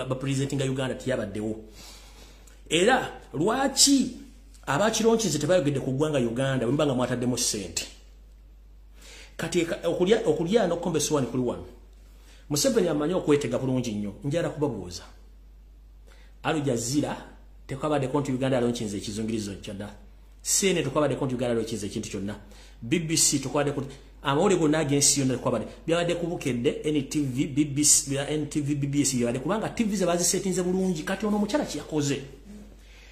bapresentinga Uganda? Tiyabaddewo. Era lwaki abakilaunchinze tebayogedde ku ggwanga Uganda bwe muba nga mwataddemu ssente? Kati okulya n'okukomba essowaani kuli wano. Museveni amanyi okwetega bulungi nnyo. Njala kubabuuza, Al Jazeera tekwabaddeko nti Uganda yalaunchinze ekizungirizo kyonna, CNN tekwabaddeko nti Uganda yalaunchinze ekintu kyonna, BBC tekwabaddeko, amawulire gonna ag'ensi yonna tekwabadde. Byabadde ku Bukedde, NTV, BBC, NTV, BBS byabadde, kubanga TV ze bazisetinze bulungi. Kati ono omukyala kyeyakoze,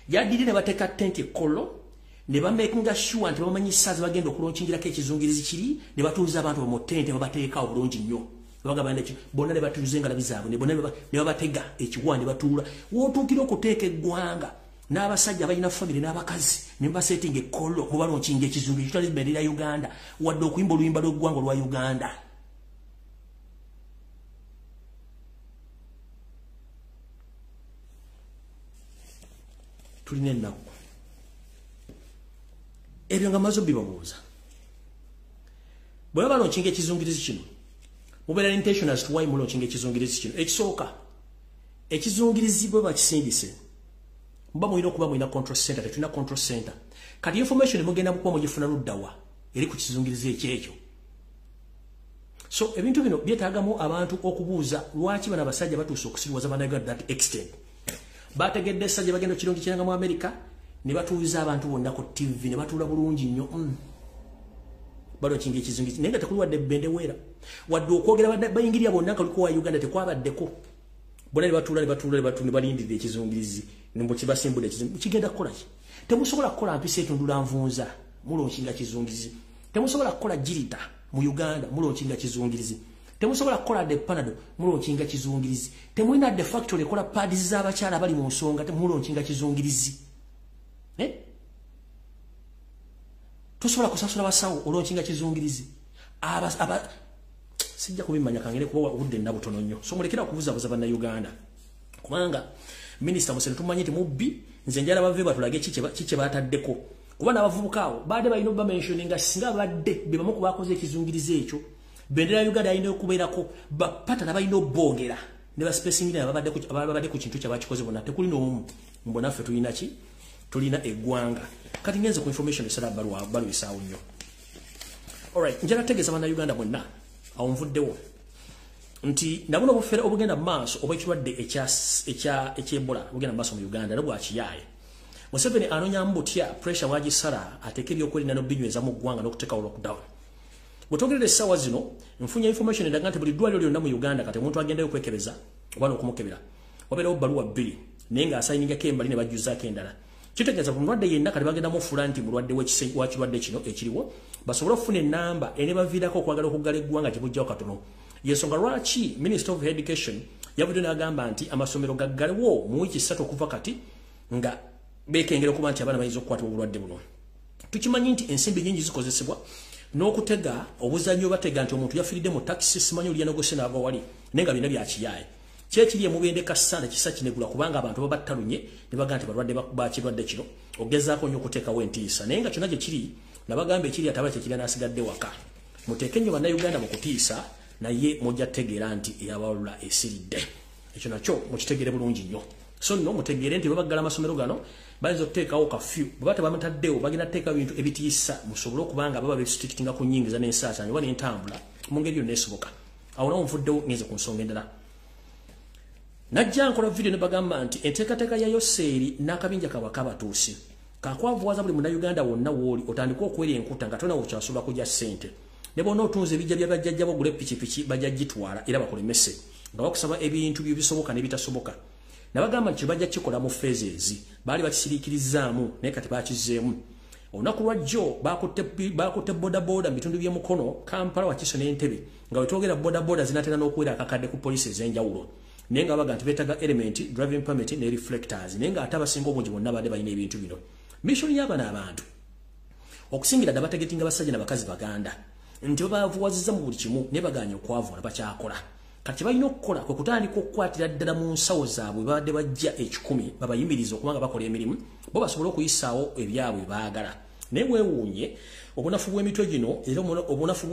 yaddirire ne bateeka tenti ekkolo ne bamakinga sure nti bamanyi ssaawa ze bagenda okulaunchingira ekizungirizi kiri, ne batuuza abantu mu tente, babateekawo bulungi nnyo. Bagamba nti bonna ne batuuza engalabi zaabwe ne bonna ne babatega ekiwa ne batuula. Wootuukira okuteeka eggwanga n'abasajja balina famire n'abakazi ne basetinga ekkolo mubalaunchinga ekizungirizi kitali bendera ya Uganda wadde okuyimba oluyimba lw'eggwanga olwa Uganda. Tulina ennaku. Ebyo nga maze obibabuuza, bwe balaunchinga ekizungirizi kino, mubeera intention as to why mulaunchinga ekizungirizi kino. Ekisooka, ekizungirizi bwe bakisindise muba mulina okuba mulina control center. Tetulina control center. Kati information mugenda mukuba mugifuna luddawa eri ku kizungirizi ekyekyo? So ebintu bino byetaagamu abantu okubuuza lwaki bano abasajja batuuse okusiriwaza Bannayuganda that extent. Bategedde essajja bagenda okilaunchinga mu America ne batuuza abantu bonna ku TV ne batuula bulungi nnyo, balaunchinga ekizungirizi, naye nga tekuli wadde bendeweera wadde okwogera bayingirira bonna nga kuliko wa Uganda, tekwabaddeko. Bonna ne batuula ne batuula ne batuula ne balindirira ekizungirizi nembo kibasimbula. Ekizungirizi kigenda kukola ki? Temusobola kukola mpisa etundula nvunza, mulaunchinga kizungirizi. Temusobola kukola girita mu Uganda, mulaunchinga kizungirizi. Temusobola kukola de Panado, mulaunchinga kizungirizi. Temulina de factory ekola pads z'abakyala bali mu nsonga, mulaunchinga kizungirizi. Tosobola kusasula basawo, olaunchinga kizungirizi. Sijja kubimanya, kangere kuba obudde nna butono nnyo. So mulekera okubuzabuza Bannayuganda, kubanga Minisita Museveni tumanyi nti mubbi. Nze njala bave batulage ki kye bataddeko, kuba n'abavubuka awo baadde balina obamentioninga singa badde be bamu ku bakoze ekizungirizo ekyo. Bendera ya Uganda alina okubeerako, bapatana balina obboogera ne ba space engineer babadde ku kintu kyabakikoze bonna, tekuli n'omu. Mbona ffe tulina ki? Tulina eggwanga. Kati ngenze ku information esala balwisaawo nnyo. Alright, njala tegeeza Bannayuganda bonna awo nvuddewo nti nabuno obufere obugenda mu maaso obw'ekirwadde eky'Ebola obugenda mu maaso mu Uganda nobwakiyaaye. Museveni anoonya butya pressure wagisala ateeke ebyokwerinda n'obinyweza mu ggwanga n'okuteekawo lockdown. Bwetogerera essaawa zino nfunye information endaga nti buli ddwaliro lyonna mu Uganda kati omuntu agendayo okwekebeza oba n'okumukebera wabeerawo bbaluwa bbiri naye ng'asayiningako embali ne bajjuzaako endala. Kitegeeza ku mulwadde yenna kati bagenda mufuula nti mulwadde wa kirwadde kino ekiriwo, basobole okufuna ennamba enebaviirako okwagala okuggala eggwanga gye bujjawo katono. Yensonga lwaki Minister of Education yavudde n'agamba nti amasomero gaggalewo mu wiiki 3 okuva kati nga beekengera okuba nti abaana bayinza okukwatibwa obulwadde buno. Tukimanyi nti ensimbi nnyingi zikozesebwa n'okutega obuzannyo, batega nti omuntu yafiiridde mu takisi, simanyi oli yanogose n'ava wali, naye nga byonna bya kiyaaye. Kyekiri emubende kasana kisa kinegula kubanga abantu babattalunye ne bagamba nti balwadde ba kirwadde kino, ogezaako nnyo okuteekawo entiisa. Naye nga kyonna gye kiri nabagamba ekiri ataba kyekiri n'asigadde waka. Muteeke nnyo Bannayuganda mu kutiisa, naye mujja kutegeera nti eyabawalula esiridde. Ekyo nakyo mukitegeere bulungi nnyo. So nno mutegeere nti bwe baggala amasomero gano bayinza okuteekawo kafyu, bwe baba tebamutaddewo bagenda kuteekawo ebintu ebitiisa musobole okuba nga baba berestrictinga ku nnyingiza n'ensaasaanya oba n'entambula mu ngeri yonna esoboka. Awo nawo nvuddewo ngenze ku nsonga endala. Najja nkola video ne bagamba nti enteekateeka ya Yoseeri n'akabinja kaabwe ak'abatuusi kakwavuwaza buli Munnayuganda wonna w'oli otandike okwerya enkuta nga tolina w'okyasobola kujja ssente. Ne bw'ona otunze ebijja bya bajjajja bo ogule pikipiki bajja gitwala era bakulemese nga bakusaba ebintu byebisoboka n'ebitasoboka. Nabagamba nti bajja kikola mu phases, baali bakisiriikirizaamu naye kati bakizzeemu. Olunaku lwajjo bakutte bodaboda mu bitundu by'e Mukono, Kampala, Wakiso n'Entebbe nga bwe twogera bodaboda zinaatera n'okuwera akakadde ku poliisi ez'enjawulo. Naye nga baga nti beetaaga element, driving permit ne reflectors, naye nga ate abasinga obungi bonna badde balina ebintu bino. Mission y'abano abantu okusingira ddala bategetinga basajja n'abakazi Baganda nti babavuwazizza mu buli kimu naye bagaanye okwavuwala bakyakola. Kati kye balina okukola kwe kutandika okukwatira ddala mu nsawo zaabwe babadde bajja 10 babayimirize okuba nga bakola emirimu bo basobole okuyisaawo ebyabwe baagala. Naye weewuunye obunafu bw'emitwe gino era obunafu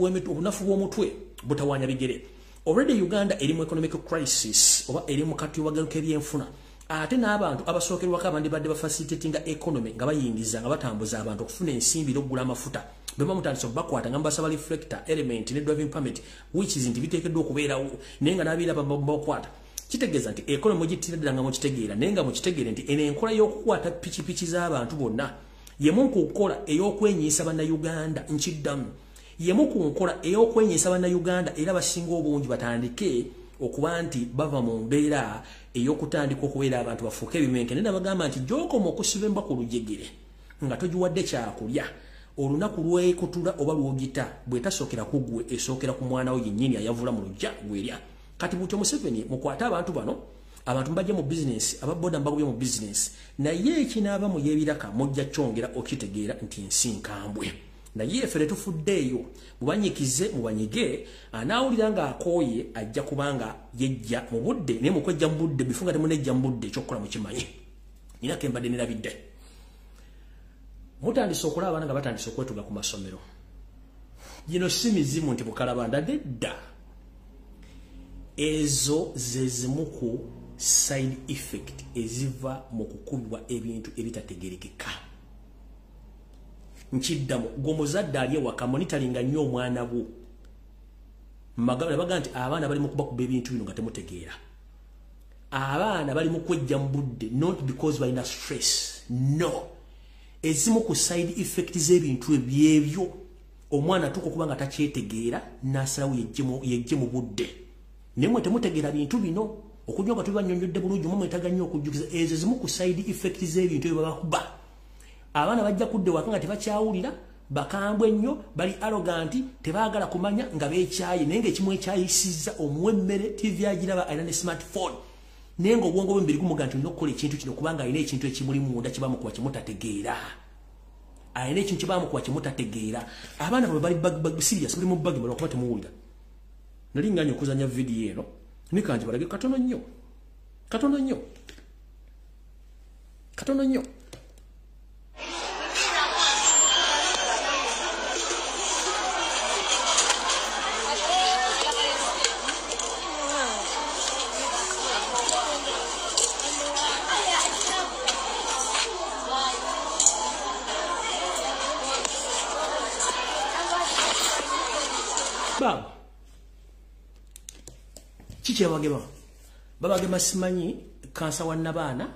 bw'omutwe butawaanya bigere. Already Uganda eri mu economic crisis oba eri mu katubagalo k'ebyenfuna, ate n'abantu abasookerwako abandi badde bafacilitatinga economy nga bayingiza nga batambuza abantu okufuna ensimbi n'okugula amafuta bwe bamutandise okubakwata nga mbasaba reflector, element ne driving permit, which is nti biteekeddwa okubeerawo naye nga n'abiira babakwata. Kitegeeza nti economy gittira ddala nga mukitegeera, naye nga mukitegeere nti eno enkola y'okukwata pikipiki z'abantu bonna yemu ku nkola ey'okwenyiisa Bannayuganda. Nkiddamu, yemu ku nkola ey'okwenyiisa Bannayuganda era basinga obungi batandike okuba nti bava mu mbeera ey'okutandika okubeera abantu bafuuke ebimenke. Naye nabagamba nti gy'okoma okusiba embwa ku lujegere nga togiwadde kyakulya, olunaku lwekutula oba lwogita bw'etasookera ku ggwe esookera ku mwana wo yennyini ayavula mu luggya gwerya. Kati butyo Museveni mukwate abantu bano, abantu mbajje mu bizinesi, ababoda mbagobye mu bizinesi, naye ekinaaba mu y'ebiraka mujja kyongera okitegeera nti ensi nkambwe. Naye ffe tetufuddeeyo, mubanyikize mubanyige, anaawulira ng'akooye ajja kubanga yejja mu budde, naye mukwejja mu budde bifunga temunejja mu budde ekyokukola mukimanyi. Nina ke mbadde nerabidde. Mutandise okulaba abaana nga batandise okwetuga ku masomero. Gino si mizimu nti bukalabanda nedda. Ezo ze zimu ku side effect eziva mu kukubibwa ebintu ebitategeerekeka. Nkiddamu, gwe omuzadde ali ewaka monitoringa nnyo omwana wo. Baga nti abaana bali mu kubakuba ebintu bino nga temutegeera. Abaana bali mu kwejja mu budde not because balina stress, no. Ezimu ku side effect z'ebintu ebyebyo omwana atuuka okuba nga takyetegeera n'asalawo yejje mu budde. Naye mwe temutegeera bintu bino okunywa nga tubannyonnyodde bulungi, mwe mwetaaga nnyo okujjukiza. Ezo zimu ku side effect z'ebintu ebyo babakuba. Abaana bajja kudda ewaka nga tebakyawulira, bakambwe nnyo, bali arrogant, tebaagala kumanya nga beekyaye, naye ng'ekimu ekyayisizza omuwa emmere, TV agiraba, alina ne smartphone, naye ng'obwongo bwe mubiri gumuga nti olina okukola ekintu kino kubanga alina ekintu ekimuli munda kye bamukuba kye mutategeera. Alina ekintu kye bamukuba kye mutategeera. Abaana bwe bali bag serious, bali mu bag lwakuba temuwulira. Nali nganye okuzannya vidiyo eno, nikangi balage katono nnyo, katono nnyo, katono nnyo. Baba kiki abagema? Babagema simanyi kansa wa nabaana,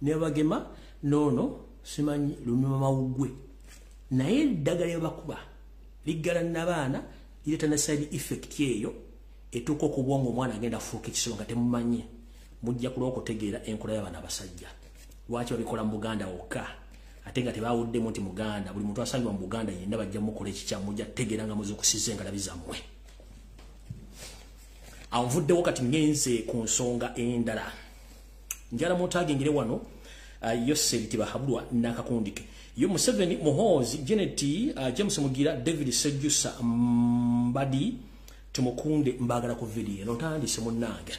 ne babagema noono simanyi lumima mawuggwe, naye eddagala lye bakuba liggala nabaana, Ireeta ne side effect eyo etuuka okubwongo, omwana agenda afuuka ekisolo nga temumanyi. Mujja kulwa okutegeera enkola y'abaana abasajja lwaki babikola mu Buganda wokka, ate nga tebawuddemu nti Muganda. Buli muntu asangibwa mu Buganda yenna bajja mukola ekikyamu. Mujja kutegeera nga muzukusiza engalabi zammwe. Awo nvuddewo, kati ngenze ku nsonga endala. Njala mutagingire wano Yoseri Tibahabulwa n'akakundike yo Museveni, Muhoozi, Janet, James Mugira, David Sejusa, Mbadi Tumukunde. Mbagala ku video eno. Ntandise munnange.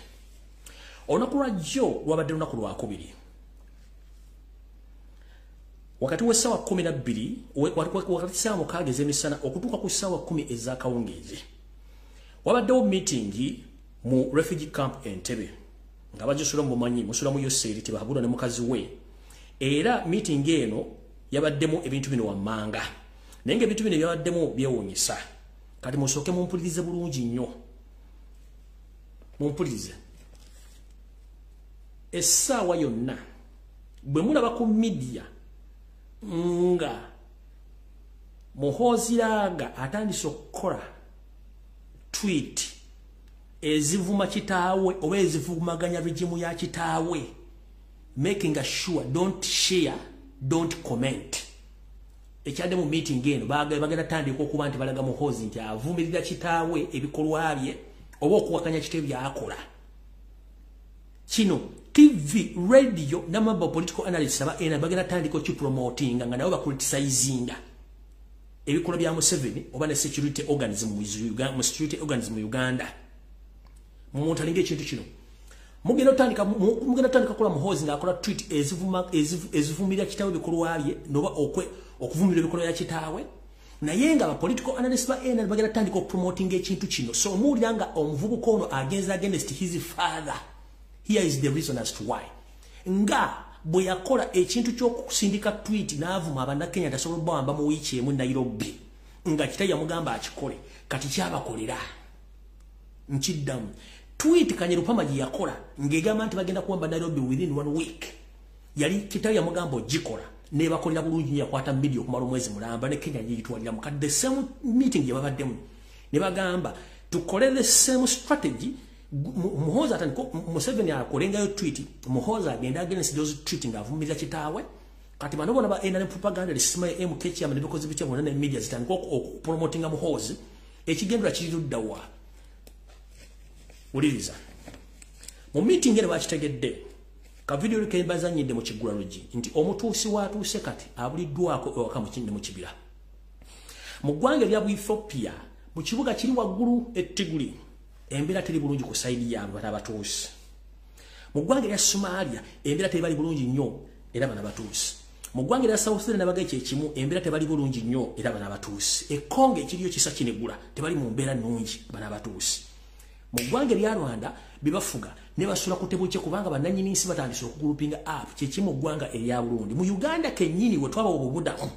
Olunaku lwa jjo lwabadde lunaku lwakubiri, wakati w'essaawa 12, wakati ssaawa 6 ez'emisana okutuuka ku ssaawa 10 ez'akawungeezi, wabaddewo meeting mu refugee camp Entebbe nga bagisula mumanyi musula mu Yoseri Tibahabulwa ne mukazi we. Era meeting eno yabaddemu ebintu bino wammanga, naye nga ebintu bino byabaddemu byewuunyisa. Kati musooke mumpulirize bulungi nnyo, mumpulirize. Essaawa yonna bwe mulaba ku media nga Muhoozi Raaga atandise okukola tweet ezivuma kitaawe oba ezivumaganya regime ya kitaawe, making sure don't share, don't comment. Ekyadde mu meeting eno, bagenda tandika okuba nti balaga Muhoozi nti avumirira kitaawe, ebikolwa bye, oba okuwakanya kitaawe byakola. Kino TV, radio n'amaba political analysts aba ena bagenda tandika okipromotinga nga nabo bacriticinga ebikolwa bya Museveni oba ne security organism mu security organism mu Uganda. Muntu alinga ekintu kino mugenda otandika kola Muhoozi ng'akola tweet ezivuma, ezivumirira kitaawe, ebikolwa bye, noba okuvumirira ebikolwa bya kitaawe, naye nga ba political analysts ba NRM bagenda tandika okupromotinga ekintu kino. So omuwulira nga omuvubuka ono agenza against his father. Here is the reason as to why. Nga bwe yakola ekintu ky'okusindika tweet n'avuma Abannakenya tasobola bawamba mu wiiki emu Nairobi, nga kita yamugamba akikole, kati kyabakolera. Nkiddamu, tweet Kanyerupama gye yakola ng'egamba nti bagenda kuwamba Nairobi within one week, yali kitawe yamugamba ogikola, nebakolera bulungi nnyo. Yakwata media okumala omwezi mulamba ne Kenya giyitwalira mu. Kati the same meeting gye babaddemu ne bagamba tukole the same strategy. Muhoozi atandika, Museveni akolengayo tweet, Muhoozi agenda against those tweet ng'avumirira kitaawe. Kati bano bona ba NRM propaganda lisima MK chairman ne bikozi bitya bonna ne media zitandika okupromotinga Muhoozi. Ekigendera kiri ludda wa? Wuliriza, mu meeting eno bakitegedde ka video ke bazanyidde mu Kigulalogi nti omutuusi watuuse kati abuliddwako ewaka mu kibira mu ggwanga erya Ethiopia, mu kibuga kiri waggulu ettiguli. Embeera teri bulungi ku side yaabwe bano abatuusi. Mu ggwanga erya Somalia embeera tebali bulungi nnyo, era bano abatuusi. Mu ggwanga erya South Sudan nabaga ekyekimu, embeera tebali bulungi nnyo, era bano abatuusi. E Congo ekiriyo kisa kinegula, tebali mu mbeera nnungi, bano abatuusi. Mu ggwanga erya Rwanda bebafuga ne basula ku tebukye kubanga bannannyini nsi batandise okugroupinga up. Kyekimu mu ggwanga erya Burundi. Mu Uganda kennyini we twabawa obubudamu,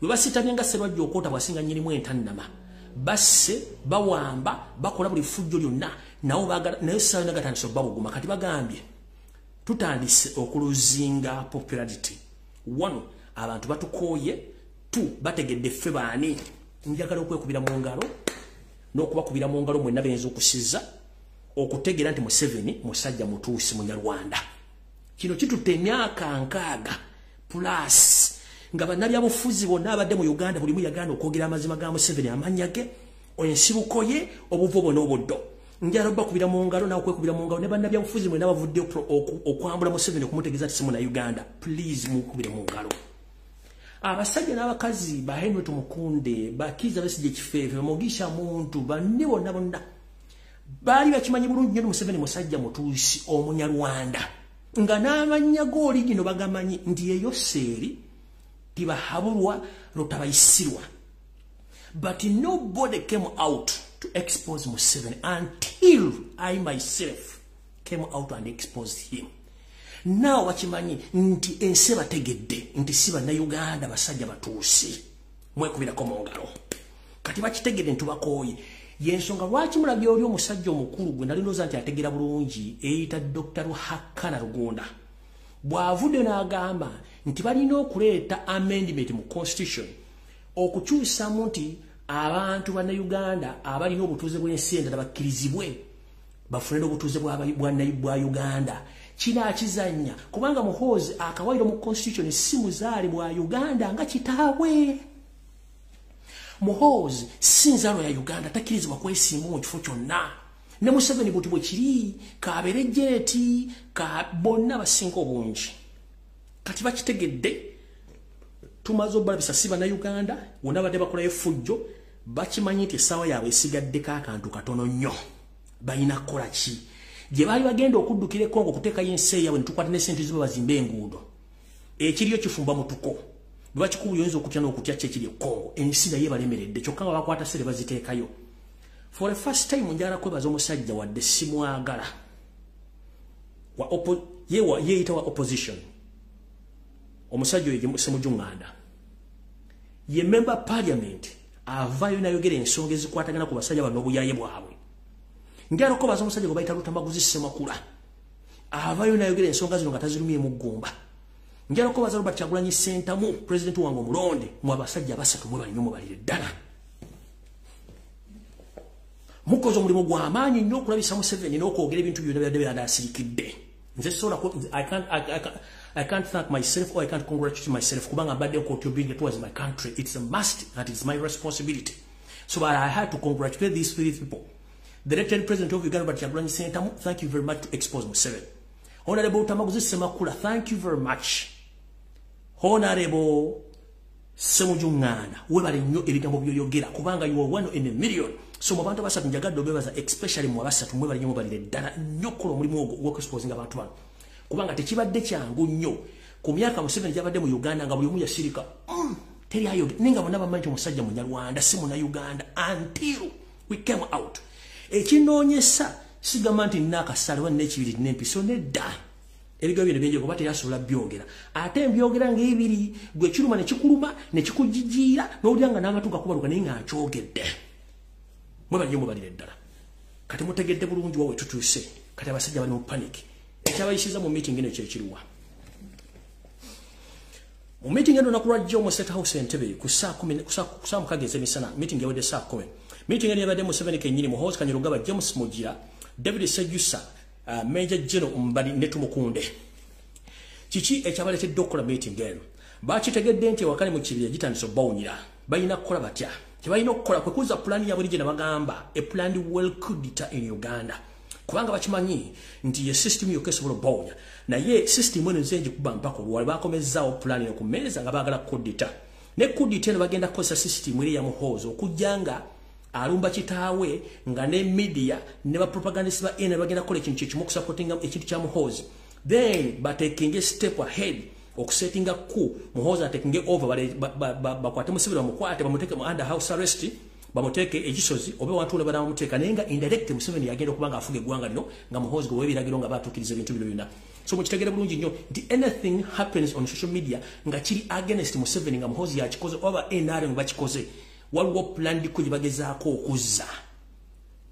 we basitamye nga Sserwajja okwota bwasinga nnyinimu entannama, basse, bawamba, bakola buli ffujjo lyonna. Nabo naye essaawa yonna gatandise obbabuguma. Kati bagambye tutandise okulosinga popularity. One, abantu batukooye. Two, bategedde ffe baani. Njagala okwekubira mu ngalo n'okubakubira mu ngalo mwenna beyinza okusiza okutegeera nti Museveni musajja mutuusi Munyarwanda. Kino kitutte emyaka 60 plus nga bannabyabufuzi bonna abadde mu Uganda bulimu yagaana okwogera amazima ga Museveni, amannya ge, ensibuko ye, obuvo bwe n'obuddo. Njala obakubira mu ngalo nawe okwekubira mu ngalo ne bannabyabufuzi mwenna bavudde okwambula Museveni, okumutegeeza nti si Munnayuganda. Please, mukubire mu ngalo abasajja n'abakazi ba Henry Tumukunde, Bakiza Besigye, Kifeefe, Mugisha Muntu, banne bonna bonna baali bakimanyi bulungi nnyo Museveni musajja mutuusi Omunyarwanda, nga n'amannya g'oligino bagamanyi nti eyo Seeri Tibahabulwa Rutabayisirwa. But nobody came out to expose Museveni until I myself came out and exposed him. Now bakimanyi nti ensi bategedde nti si Bannayuganda, basajja batuusi. Mwekubirako mu ngalo. Kati bakitegedde nti bakooye. Yensonga lwaki mulabye oli omusajja omukulu gwe nali ndowooza nti ategeera bulungi, eyita Dr. Ruhakana Rugunda, bw'avudde n'agamba nti balina okuleeta amendment mu constitution okukyusamu nti Abantu bannayuganda abalina obutuuze bw'ensi endala bakkirizibwe bafune n'obutuuze bwa Uganda. Kino akizannya kubanga Muhoozi akawairo mu constitution si muzaale bwa Uganda nga kitaabwe. Muhoozi si nzaalwa ya Uganda, takkirizibwa kwesimba mu kifo kyonna. Ne Museveni buti bwe kiri, kabeere jeeti, ka bonna basinga obungi. Kati bakitegedde, tumaze obbalabisa si bannayuganda, wonna badde bakolayo effujjo, bakimanyi nti essaawa yaabwe esigaddeko akantu katono nnyo. Balina kukola ki? Gye baali bagenda okuddukira e Congo okuteekayo ensi eyaabwe ne tukwata ne ssente ziba bazimbe enguudo. Ekiriyo kifumba mutuko. Bwe bakikuba oyinza okutya n'okutya ki ekiri e Congo. Ensi naye balemeredde, kyokka nga bakwata ssente baziteekayo. For the first time njagala kwebaza omusajja wadde simwagala. Yeeyita wa opposition. Omusajja oyo Ssemujju Nganda. Ye member parliament avaayo n'ayogera ensonga ezikwatagana ku basajja bano n'obuyaye bwabwe. Njagala okwebaza omusajja gwe bayita Lutamaguzi Ssemakula. Avaayo n'ayogera ensonga zino nga tazirumyemu ggumba. Njagala okwebaza Robert Kyagulanyi Ssentamu, pulezidenti wange omulonde, mwe abasajja basatu mwe balina omubalire ddala. Mukoze omulimu gw'amaanyi nnyo okulabisa Museveni n'okwogera ebintu byonna byadde byandasirikidde. Nze sobola I can't thank myself or I can't congratulate myself kubanga mbadde contributing towards my country. It's a must and it's my responsibility. So but I had to congratulate these three people. The elected president of Uganda, Robert Kyagulanyi Ssentamu, thank you very much to expose Museveni. Honorable Lutamaguzi Ssemakula, thank you very much. Honorable Ssemujju Nganda, webale nnyo ebigambo by'oyogera kubanga you are one in a million. So mu bantu abasatu njagadde obebaza, especially mu abasatu mwebale nnyo mubalire ddala nnyo okukola omulimu ogwo ogw'okuexposinga abantu bano. Kubanga tekibadde kyangu nnyo ku myaka Museveni gy'abadde mu Uganda nga buli omu yasirika. Teri ayogera naye nga bonna bamanyi nti omusajja Munyarwanda si Munnayuganda until we came out. Ekinoonyesa sigamba nti nina akasale oba nina ekibiri n'empiso, nedda. Ebigambo bino byenjego kuba terasobola byogera. Ate mbyogera ng'ebiri gwe kiruma ne kikuluma ne kikujijiira n'owulira nga n'amatu gakubaluka naye nga nkyogedde. Mwebale nnyo mubalire ddala. Kati mutegedde bulungi wa we tutuuse. Kati abasajja bali mu panic. Ekyabayisiza mu meeting eno kyekiriwa. Mu meeting eno olunaku lwajjo mu State House Entebbe ku ssaawa 6 ez'emisana, meeting yawedde ssaawa 10. Meeting eno yabadde Museveni kennyini, Muhoozi Kainerugaba, James Mugira, David Sejusa, Major General Mbadi ne Tumukunde. Kiki ekyabaleetedde okukola meeting eno? Bakitegedde nti ewakali mu kibira gitandise obbawunyira. Balina kukola batya? Kye balina okukola kwe kuzza pulaani yaabwe gye nabagamba, a planned well coup d'etat in Uganda. Kubanga bakimanyi nti ye system yokka esobola obbawunya. Naye system eno nze ngikuba mpaka olwali bakomezzaawo pulaani eno ku mmeeza nga baagala coup d'etat. Ne coup d'etat eno bagenda kukozesa system eri eya Muhoozi okujja nga alumba kitaawe nga ne media ne ba propagandist ba NRM bagenda kukola ekintu kyekimu okusupportinga ekintu kya Muhoozi. Then batekinge step ahead okusettinga coup, Muhoozi atekinge over, bakwate Museveni bamukwate bamuteeke mu under house arrest, bamuteeke ekisozi oba wantu wonna banamuteeka, naye nga indirect Museveni yagenda okuba nga afuga eggwanga lino nga Muhoozi gwe w'ebiragiro nga batuukiriza ebintu bino byonna. So mukitegere bulungi nnyo nti anything happens on social media nga kiri against Museveni nga Muhoozi yakikoze oba NRM bakikoze, waliwo planned coup gye bagezaako okuzza.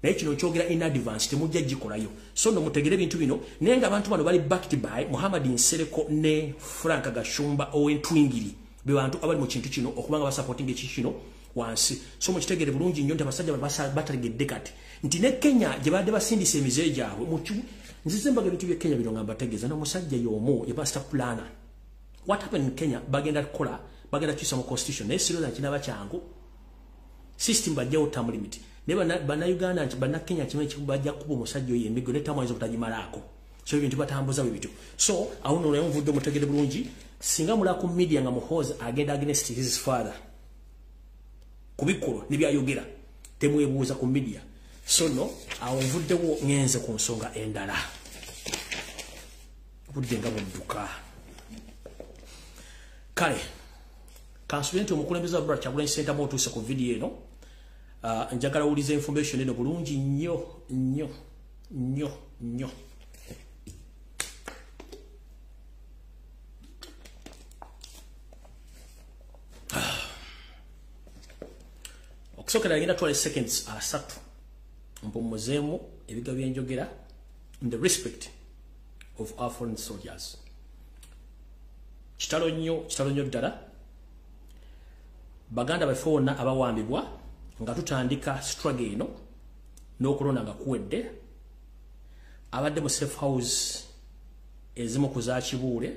Naye kino nkyogera in advance, temujja gikolayo. So nno mutegere ebintu bino, naye nga abantu bano bali backed by Muhammad Nsereko ne Frank Gashumba ow'Entwingiri, be bantu abali mu kintu kino okubanga basupportinga ekintu kino wansi. So mukitegere bulungi nnyo nti abasajja bano bategedde kati nti ne Kenya gye badde basindisa emize gyabwe. Nzize mbaga ebintu by'e Kenya bino nga mbategeeza n'omusajja y'omu ye master planner. What happened in Kenya, bagenda kukola, bagenda kukyusa mu constitution, naye sirowooza kinaaba kyangu. System bajjawo term limit. Naye bannayuganda nti bannakenya kimanyi bajja kukuba omusajja oyo emiggo ne term ayinza obutagimalaako. So ebintu batambuza bwe bityo. So awo nno naye nvudde mutegere bulungi, singa mulaba ku media nga Muhoozi agenda against his father ku bikolwa ne byayogera, temwebuuza ku media. So nno awo nvuddewo ngenze ku nsonga endala. Obudde nga budduka. Kale kansubire nti omukulembeze wa Robert Kyagulanyi Ssentamu otuuse ku vidiyo eno. Njagala owulize information eno bulungi nnyo nnyo nnyo nnyo. Okusookera ngenda twala seconds 3 mpummuzeemu ebigambo bye njogera in the respect of our foreign soldiers. Kitalo nnyo, kitalo nnyo ddala. Baganda baffe bonna abawambibwa Nga tutandika struggle eno n'okulonda nga kuwedde, abadde mu safe house ezimu ku za Kibuule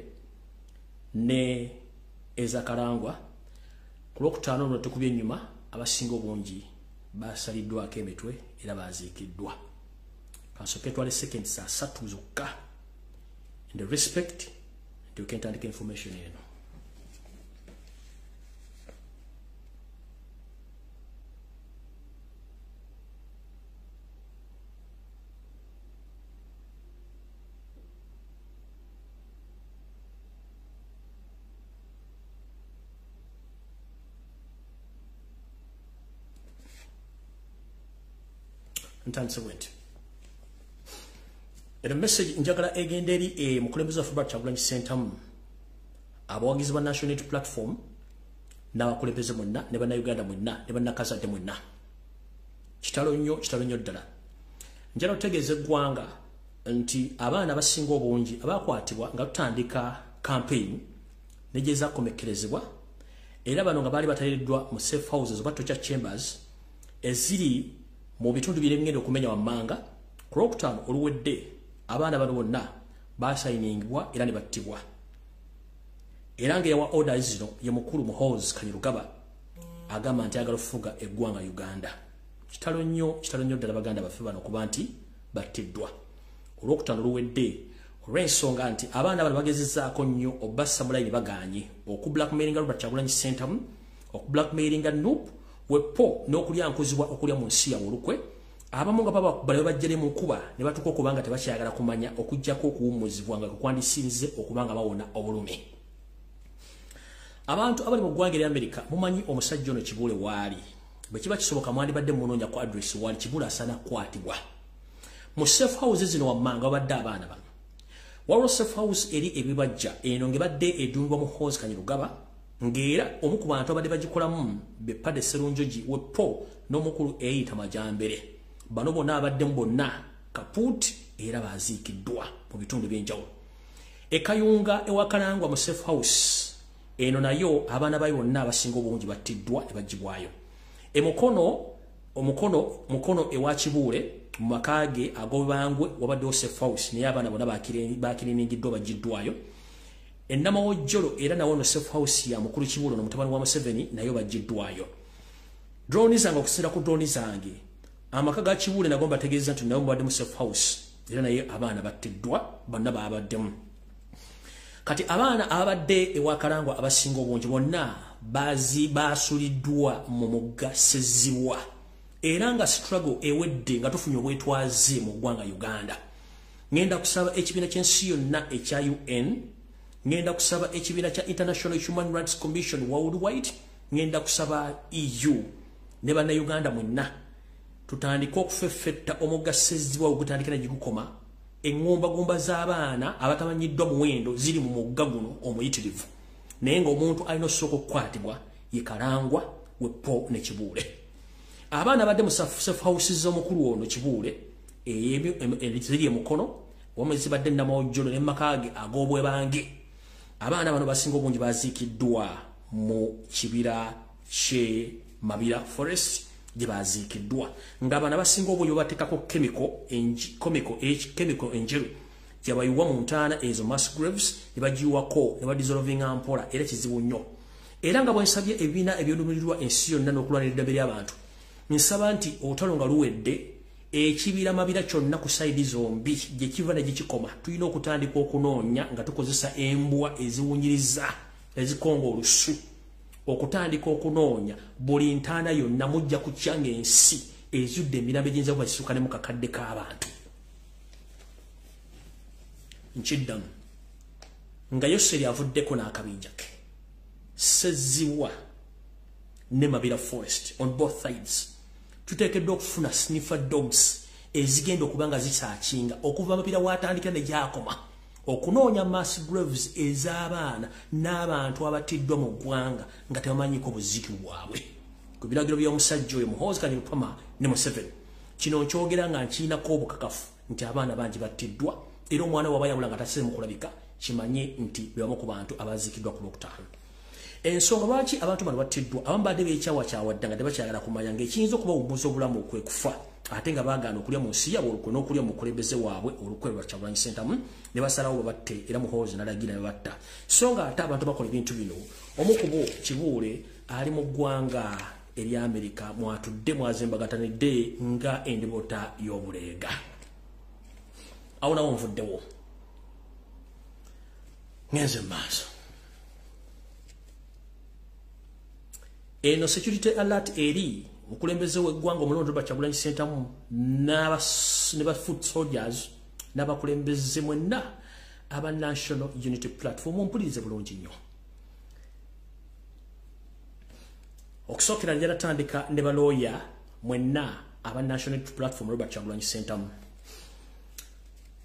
ne ezakalangwa ku Lwokutaano luno tukubye ennyuma, abasinga obungi basaliddwako emitwe era baziikiddwa. Kansooke twale seconds 3 zokka in the respect nti okentandika information eno. Ntandise bwenti. Era message njagala egenda eri mukulembeze waffe Robert Kyagulanyi Ssentamu, abawagizi ba National Unity Platform n'abakulembeze mwenna ne bannayuganda mwenna ne bannakazadde mwenna. Kitalo nnyo, kitalo nnyo ddala. Njagala okutegeeza eggwanga nti abaana abasinga obungi abakwatibwa nga tutandika campaign ne gye zakomekkerezebwa, era bano nga baali batayiddwa mu safe houses oba torture chambers eziri mu bitundu by'ebigenda okumenya wammanga. Ku Lwokutaano oluwedde abaana bano bonna basayiningibwa era ne battibwa. Era ng'eyawa orders zino ye mukulu Muhoozi Kainerugaba, agamba nti ayagala okufuga eggwanga Uganda. Kitalo nnyo, kitalo nnyo ddala baganda baffe bano okuba nti battiddwa Olwokutaano oluwedde, olw'ensonga nti abaana bano bagezezzaako nnyo obassa mu layini, bagaanye okublackmailinga Robert Kyagulanyi Ssentamu, okublackmailinga NUP wepo n'okulya nkuzibwa okulya mu nsi yaabwe olukwe. Abamu nga baba bajjere mu nkuba ne batuuka okuba nga tebakyayagala kumanya okuggyako okuwummuzibwa nga kukwandisinze okuba nga bawona obulumi. Abantu abali mu ggwanga erya Amerika mumanyi omusajja ono Kibuule waali. Bwe kiba kisoboka mwandibadde munoonya ku address waali. Kibuule asaana kukwatibwa. Mu safe house zino wammanga babadde abaana bano. Waliwo safe house eri ebibajja eno ng'ebadde edumbwa Muhoozi Kainerugaba, ng'era omu ku bantu abadde bagikolamu be Padde Sserunjogi wepo n'omukulu eyita Majambere. Bano bonna abaddemu bonna kaput era baziikiddwa mu bitundu eby'enjawulo. Ekayunga ewakalangwa mu safe house eno nayo abaana bayo bonna abasinga obungi battiddwa ne bagibwayo. Emukono omukono mukono ewa Kibuule mu maka ge ag'obangwe wabaddewo safe house, naye abaana bonna bakiriningiddwa bagiddwayo. Ennamawojjolo era nawo no safe house ya mukulu Kibuule n'omutabani wa Museveni nayo bagiddwayo. Drone zange, okusinziira ku drone zange, amaka ga Kibuule nago mbategeeza nti nayo mubadde mu safe house, era naye abaana battiddwa bonna babaddemu. Kati abaana abadde ewakalangwa abasinga obungi bonna basuliddwa mu mugga Ssezibwa, era nga struggle ewedde nga tufunye obwetwaze mu ggwanga Uganda. Ngenda kusaba ekibiina ky'ensi yonna ekya UN, ngenda kusaba ekibiina kya International Human Rights Commission Worldwide, ngenda kusaba EU ne bannayuganda mwenna tutandike okufeffetta omugga Ssezibwa ogutandika ne gukoma. Eŋŋombagomba z'abaana abatamanyiddwa muwendo ziri mu mugga guno omuyitirivu, naye ng'omuntu alina osooka okukwatibwa ye Kalangwa wepo ne Kibuule. Abaana abadde mu safe house z'omukulu ono Kibuule ziri emukono wamu zibadde Namawojjolo ne maka ge ag'obwebange. Abaana bano basinga obungi baziikiddwa mu kibira kye Mabira Forest gye baziikiddwa, ng'abaana basinga obungi babateekako chemical enjeru gye bayiwa mu ntaana ezo mass graves ne bagiyiwako ne badissolvinga mpola, era kizibu nnyo. Era nga bwe nsabye ebibiina ebyolumirirwa ensi yonna n'okulwanira eddembe ly'abantu, nsaba nti olutalo nga luwedde ekibira Mabira kyonna ku sayidi zombi gye kiva ne gye kikoma tulina okutandika okunoonya nga tukozesa embwa eziwunyiriza ezikonga olusu, okutandika okunoonya buli ntaana yonna. Mujja kutya ng'ensi ezudde emirambo egiyinza kuba kisuka ne mu kakadde k'abantu. Nkiddamu nga Yoseri avuddeko n'akabinja ke Ssezibwa ne Mabira Forest on both sides tuteekeddwa okufuna sniffer dogs ezigenda okuba nga zisaakinga okuva Mabira watandikira ne gyakoma okunoonya mass graves ez'abaana n'abantu abattiddwa mu ggwanga nga tebamanyiko buziiki bwabwe ku biragiro by'omusajja oyo Muhoozi Kainerugaba ne Museveni. Kino nkyogera nga nkiinako obukakafu nti abaana bangi battiddwa, era omwana waba yabula nga taseemu kulabika kimanye nti be bamu ku bantu abaziikiddwa ku Lwokutaano. Ensonga lwaki abantu bano battiddwa, abamu badde beekyawakyawadda nga tebakyagala kumanya ng'ekiyinza okubawummuza obulamu kwe kufa, ate nga baagaana okulya mu nsi yaabwe olukwe n'okulya mu mukulembeze waabwe olukwe lwa Kyagulanyi Ssentamu, ne basalawo babatte, era Muhoozi n'alagira ne babatta. So nga ate abantu bakola ebintu bino, omu ku bo Kibuule ali mu ggwanga erya Amerika mwatudde mwazembagatanidde nga endibota y'obuleega. Awo nawo nvuddewo, ngenze mu maaso. Eno security alert eri omukulembeze w'eggwanga omulonde Robert Kyagulanyi Ssentamu ne ba foot soldiers n'abakulembeze mwenna aba National Unity Platform, mpulirize bulungi nnyo. Okusookera njala tandika ne balooya mwenna aba National Unity Platform Robert Kyagulanyi Ssentamu.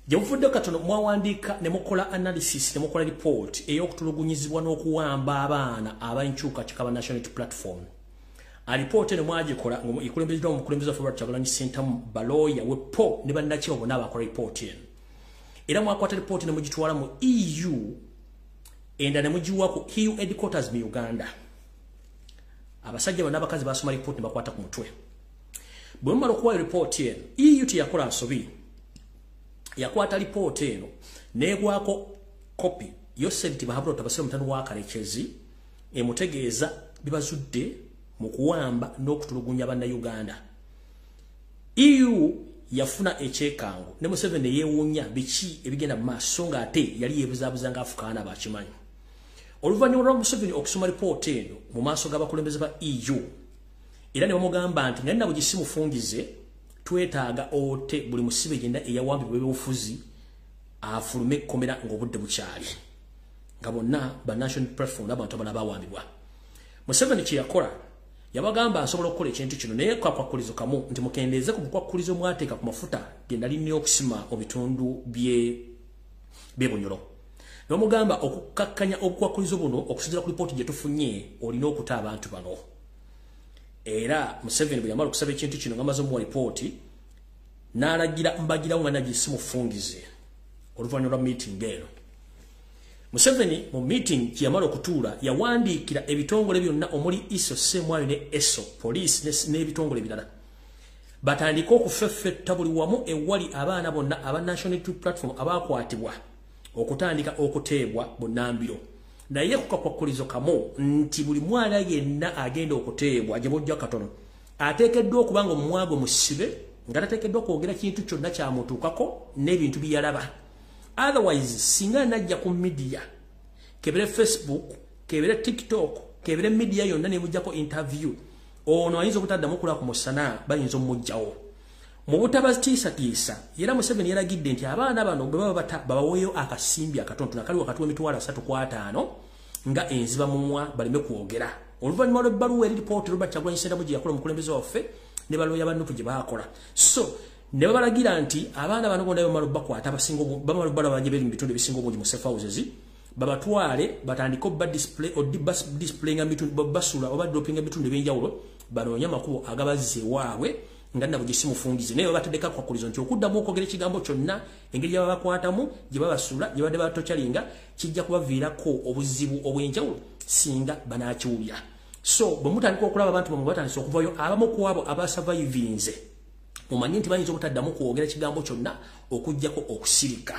Gye buvudde katono mwawandiika ne mukola analysis ne mukola report ey'okutulugunyizibwa n'okuwamba abaana ab'enkyukakyuka ba National Unity Platform. Alipoota eno mwagikola ng'ekulembezeddwa omukulembeze waffe Robert Kyagulanyi Ssentamu, balooya wepo ne bannakyewa bonna abakola ripooti eno. Era mwakwata ripooti ne mugitwala mu EU, endala ne mugiwa ku EU headquarters mu Uganda. Abasajja bonna abakazi basoma ripooti ne bakwata ku mutwe. Bwe mumala okuwayo ripooti eno, EU teyakola nsobi. Yakwata lipooti eno n'egwako kopi Yosef Tibahabura Tabasira mutano wa Karekezi emutegeeza bibazudde mu kuwamba n'okutulugunya bannayuganda. EU yafuna ekyekango ne Museveni yeewuunya biki ebigenda mu maaso, ng'ate yali yeebuzaabuza ng'afukaana bakimanyi. Oluvannyuma lwa Museveni okusoma lipooti eno mu maaso g'abakulembeze ba EU, era ne bamugamba nti nga nabwe gisimufungize, twetaaga ote buli musibe yenna eyawambibwa ebyobufuzi afulume ekkomera ng'obudde bukyali, nga bonna ba National Platform n'abantu abalala bawambibwa. Museveni kye yakola, yabagamba asobola okukola ekintu kino naye kakwakulizo kamu nti mukendeeze ku bukwakkulizo mwateeka ku mafuta ge nali nnina okusima mu bitundu by'e Bunyoro. Ne bamugamba okukkakkanya obukwakkulizo buno okusinziira ku lipooti gye tufunye olina okuta abantu bano. Era Museveni bwe yamala okusaba ekintu kino ng'amaze omuwa lipooti, n'alagira mbagirawo nga nagisimufungize oluvannyuma lwa meeting eno. Museveni mu meeting gye yamala okutuula yawandiikira ebitongole byonna omuli ISO, CMI ne ESO, police n'ebitongole ebirala, batandike okufeffetta buli wamu ewali abaana bonna aba National Unity Platform abakwatibwa okutandika okuteebwa bunnambiro. Naye ku kakwakkulizo kamu nti buli mwana yenna agenda okuteebwa gye bujja katono ateekeddwa okuba nga omumwa gwe musibe, nga tateekeddwa kwogera kintu kyonna kyamutuukako n'ebintu bye yalaba. Otherwise, singa najja ku media, kebere Facebook, kebere TikTok, kebere media yonna ne mujjako interview, ono ayinza obutaddamu okulaba ku musana, bayinza omugjawo. Mu butabatiisatiisa, era Museveni yalagidde nti abaana bano bwe baba bata babaweeyo akasimbi akatonotono akali wakati w'emitwalo 35 nga enziba mumwa baleme kwogera. Oluvannyuma lw'ebbaluwa eri lipooti Robert Kyagulanyi Ssentamu gye yakola omukulembeze waffe ne balooya ba NUP gye baakola. So ne babalagira nti abaana bano bonna bamala obbakwata, abasinga bamala obbalaba gye beri mu bitundu ebisinga obungi mu safe houses, babatwale batandike obba display displayinga bitundu basula oba droppinga bitundu ebyenjawulo, banoonye amakubo agabazza ewaabwe nga nabo gye simufungize. Naye babataddeko akakwakulizo nti okuddamu okwogera ekigambo kyonna engeri gye babakwatamu, gye babasula, gye badde batokyalinga, kijja kubaviirako obuzibu obw'enjawulo singa banaakiwulira. So bwe mutandika okulaba abantu bamwe batandise okuvayo, abamu ku abo abasurvivinze, mumanye nti bayinza obutaddamu kwogera kigambo kyonna okuggyako okusirika.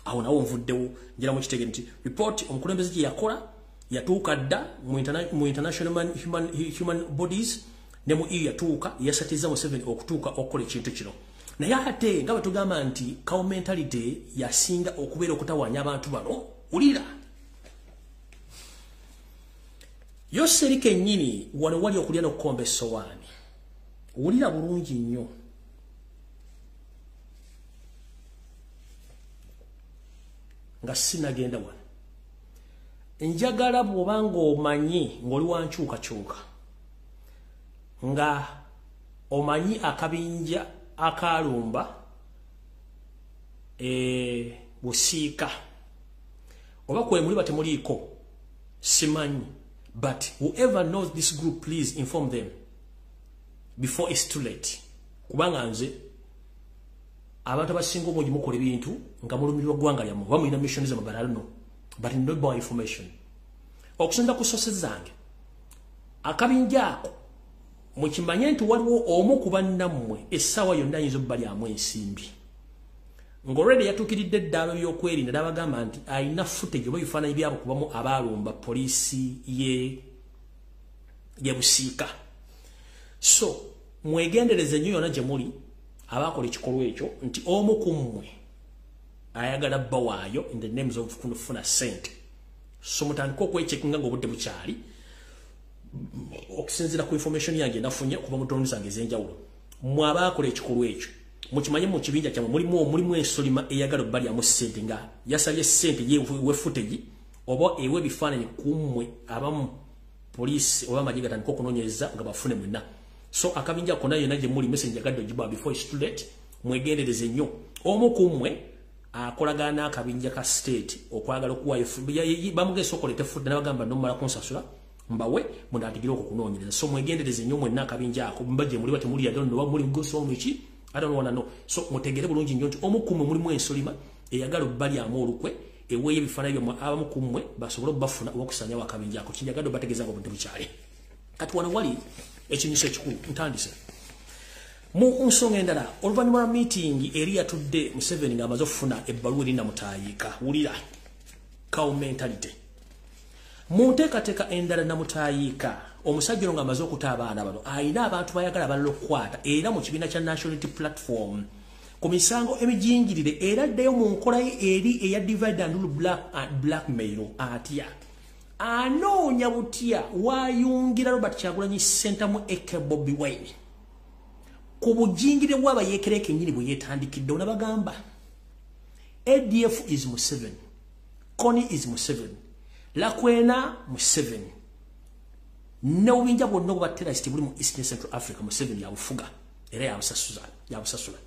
Awo nawo nvuddewo, njira mukitegere nti report omukulembeze gye yakola yatuuka dda mu international human bodies ne mu EU yatuuka, yasatiza Museveni okutuuka okukola ekintu kino. Naye ate nga bwe tugamba nti cow mentality yasinga okubeera okutawaanya abantu bano, wulira Yoseri kennyini wano wali okulya n'okukomba essowaani. Wulira bulungi nnyo. Nga sinagenda wano, njagala bw'oba ng'omanyi ng'oli wa nkyukakyuka, nga omanyi akabinja akalumba Busiika, oba kwe muli batemuliiko simanyi, but whoever knows this group, please inform them before it's too late. Kubanga nze abantu abasinga obungi mukola ebintu nga mulumirirwa ggwanga lyammwe, oba mulina missions zammwe, but I don't know, but no more information. Okusinda ku sources zange, akabinja ako mukimanye nti waliwo omu ku bannammwe essaawa yonna ayinza obbalyamu ensimbi. Ng'already yatuukiridde eddaalo by'okwerinda n'abagamba nti alina footage oba ebifaananyi byabo kubamu abaalumba poliisi ye Busiika. So mwegendereze nnyo yonna gye muli abakola ekikolwa ekyo, nti omu ku mmwe ayagala bbawaayo in the names of kufuna ssente. So mutandike okwecheckinga ng'obudde bukyali. Okusinziira ku information yange nafunye okuva mu drone zange ez'enjawulo, mmwe abaakola ekikolwa ekyo mukimanye mu kibinja kyammwe mulimu ensolima eyagala obbalyamu ssente, nga yasabye ssente yewe footage oba ewe ebifaananyi ku mmwe abamu, poliisi oba amagye gatandika okunoonyereza nga bafune mwenna. So akabinja konna yonna gye muli, message njagadde ogibawa before it's too late. Mwegendereze nnyo, omu ku mmwe akolagana n'akabinja ka state okwagala okuwaayo bamugesa okoleta footage n'abagamba nomala kunsasula mbawe mundatigire okwo kunoonyereza. So mwegendereze nnyo mwenna akabinja ako mba gye muli, batemuli, I don't know, muli goso miki, I don't wanna know. So mutegere bulungi nnyo nti omu ku mmwe mulimu ensolima eyagala obbalyamu olukwe, eweeyo ebifaananyi byammwe abamu ku mmwe basobole obbafuna oba okusanyawo akabinja ako. Kinjagadde obategeeza nga obudde bukyali. Kati wano wali ekinyuso ekikulu ntandise mu nsonga endala. Oluvannyuma lwa meeting eri yatudde Museveni ng'amaze okufuna ebbaluwa eri Namutaayiika, wulira cow mentality. Mu nteekateeka endala, Namutaayiika omusajja ono ng'amaze okuta abaana bano ayina abantu bayagala balala okukwata era mu kibiina kya National Unity Platform ku misango emijingirire, era addayo mu nkola ye eri eya divide and rule, blackmail. Atya? Anoonya butya wayungira Robert Kyagulanyi Ssentamu aka Bobi Wine ku bujingire bw'abayeekera kennyini bwe yeetandikidde. Onabagamba ADF is Museveni, Kony is Museveni, Lakwena Museveni, n'obubinja bwonna obwa terrorist buli mu East and Central Africa Museveni yabufuga era yabusasula.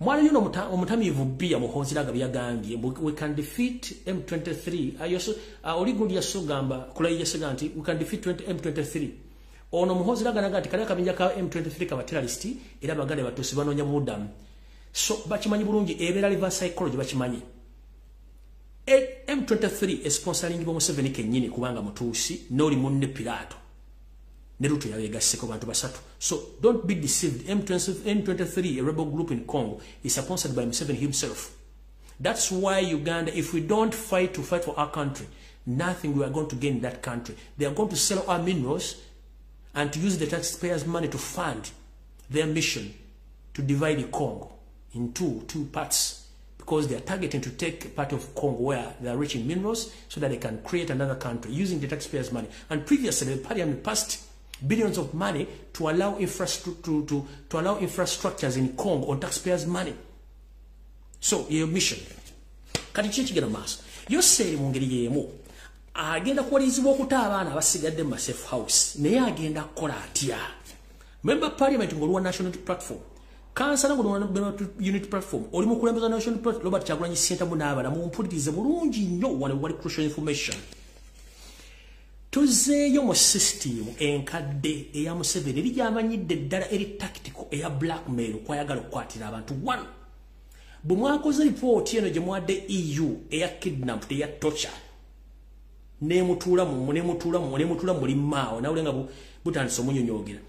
Mwana yuno omutamiivu bbiya Muhoozi Raga byagambye, "We can defeat M23." Ayoso oli gundi yasugamba kulayi yasiga nti we can defeat 20 M23. Ono Muhoozi Raga naga nti kali akabinja ka M23 kaba terrorist era baganda batusi banoonya bubudamu. So bakimanyi bulungi, ebeera reverse psychology, bakimanyi. M23 esponsoringibwa Museveni kennyini kubanga mutuusi n'oli munne Pilato ne Ruto yabegasseko, bantu basatu. So don't be deceived. M23, a rebel group in Congo, is sponsored by Museveni himself. That's why Uganda, if we don't fight to fight for our country, nothing we are going to gain in that country. They are going to sell our minerals and to use the taxpayers' money to fund their mission to divide the Congo into two parts, because they are targeting to take part of Congo where they are rich in minerals so that they can create another country using the taxpayers' money. And previously, the parliament passed billions of money to allow, to allow infrastructures in Congo on taxpayers' money. So, your mission. Kati ki ekigenda mu maaso? Yoseeri mu ngeri y'emu agenda kuwalirizibwa okuta abaana abasigadde mu safe house, naye agenda kukola atya? Member parliament ng'oli wa National Unity Platform, kansala ng'oli Unity Platform, oli mukulembeza National Platform, Robert Kyagulanyi Ssentamu n'abala, mumpulirize bulungi nnyo, wano wali crucial information. Tuzeeyo mu system enkadde eya Museveni eri gyamanyidde ddala, eri tactical eya blackmail kwayagala okukwatira abantu. One, bwe mwakoze ripooti eno gye mwadde EU eya kidnap, eya torture, nemutuula nemutuula nemutuula muli maawo nawule nga butandise omunyonyoogera,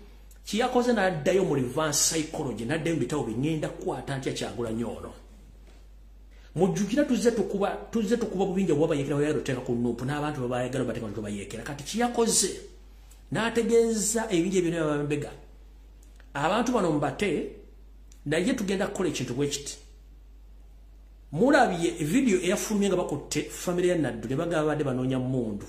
kiyakoze n'addayo mu reverse psychology, n'addayo mu bitabo bye, kukwata ntya Kyagulanyi ono. Mujjukira tuzze tukuba bubinja bwabayeekera bayagala oteeka ku NUP n'abantu babayagala bateeka bayeekera. Kati kiyakoze n'ategeeza ebingi ebyo byabambega abantu bano mbate, naye tugenda kukola ekintu bwe kiti. Mulabye vidiyo eyafulumye nga bakutte famire ya Naddu ne bagamba badde banoonya mmundu.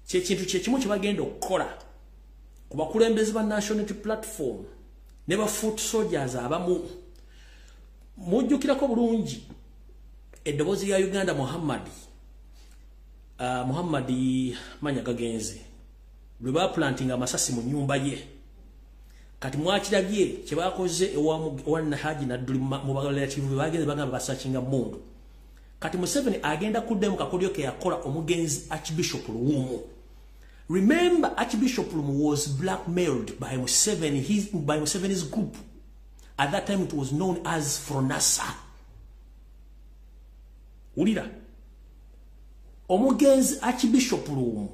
Kyekintu kyekimu kye bagenda okukola ku bakulembeze ba National Unity Platform ne ba foot soldiers abamu. Mujjukirako bulungi eddoboozi lya Uganda, Muhammadi manya gagenze lwe baplantinga amasasi mu nnyumba ye. Kati mwakirabye kye bakoze ewa Haji Nadduli mu barelative, bagenze bagamba basearchinga mundu. Kati Museveni agenda kuddamu kakodyo ke yakola omugenzi Archbishop Luwumu. Remember, Archbishop Luwum was blackmailed by Museveni, by Museveni's group. At that time it was known as Fronasa. Wulira. Omugenzi Archbishop Luwum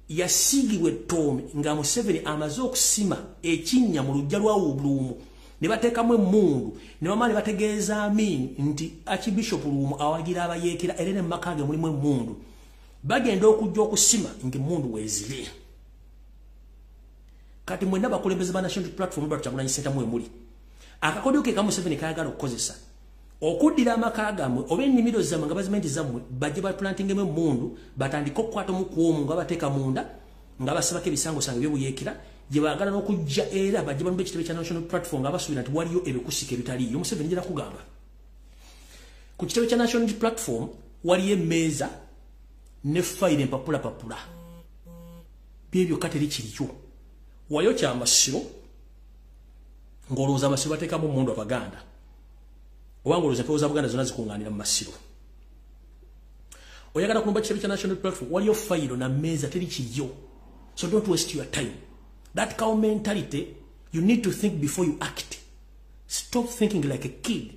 yasiigibwa ettoomi nga Museveni amaze okusima ekinnya mu luggya lwa Luwum ne bateekamu emmundu ne bamala ne bategeeza Amin nti Archbishop Luwum awagira abayeekera era ne mu maka ge mulimu emmundu. Bagenda okujja okusima ng'emmundu weeziri. Kati mwenna bakulembeze ba National Platform Robert Kyagulanyi Ssentamu emuli. Akakodyo ke ka Museveni kayagala okukozesa okuddira amaka gammwe oba ennimiro zammwe nga bazimenti zammwe, bajje baplantingemu emmundu, batandike okukwata omukuomu nga bateeka munda nga basabako ebisangosango ebyobuyeekera gye baagala n'okujja, era bajje balumba ekitebe kya National Platform nga basuubira nti waliyo ebikusika ebitaliiyo. Museveni njala kugamba ku kitebe kya National Platform waliyo emmeeza ne fayiro, empapulapapula, byebyo teri kiriyo. Waliyo kyamasiro ng'olowooza amasiro bateekamu mundu Abaganda, oba ng'olowooza empewo za Buganda zonna zikuŋŋaanira mu masiro. Oyagala kulumba kitebe kya National Platform, waliyo fayiro na mmeeza, teri kiriyo. So don't waste your time. That cow mentality, you need to think before you act. Stop thinking like a kid.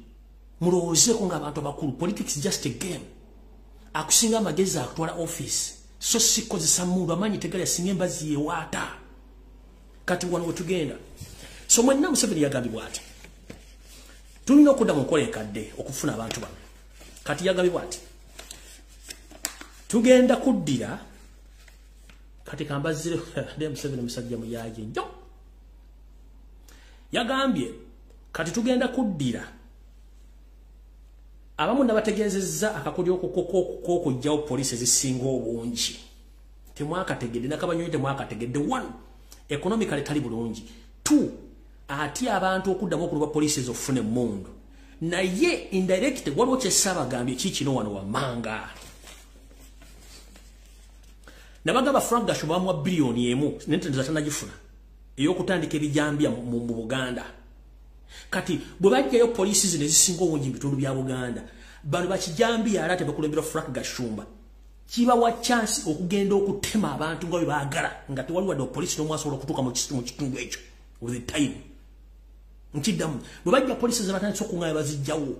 Mulowoozeeko ng'abantu abakulu. Politics is just a game. Akusinga amagezi akutwala office, so sikozesa mundu. Amaanyi tegali, asinga embazi yewaata. Kati wano wetugenda. So mwenna, Museveni yagambibwa ati tulina okudda mu nkola enkadde okufuna abantu bano. Kati yagambibwa ati tugenda kuddira. Kati kambazire ne Museveni musajja muyaje nnyo. Yagambye kati tugenda kuddira abamu nabategeezezza akakodyo k'okuggyawo poliisi ezisinga obungi. Temwakategedde, nakabanyonyi temwakategedde. One, economically tali bulungi. Two, ate abantu okuddamu okuluba poliisi ezo okufuna emmundu. Naye indirect waliwo kyessaabagambye kiikino wano wammanga. Nabagamba Frank Gashumba bamuwa 1 biliyoni nenteneza tanagifuna ey'okutandika ebijambiya mu Buganda. Kati bwe bajjayo poliisi zino ezisinga obungi mu bitundu bya Buganda, bano bakijambiya ala tebakulemberwa Frank Gashumba, kibawa chance okugenda okutema abantu nga bwe baagala nga tewali wadde poliisi n'omu asobola okutuuka mu kitundu ekyo with the time. Nkiddamu, bwe bajja poliisi zebatandise okuŋŋaanya bazijjawo,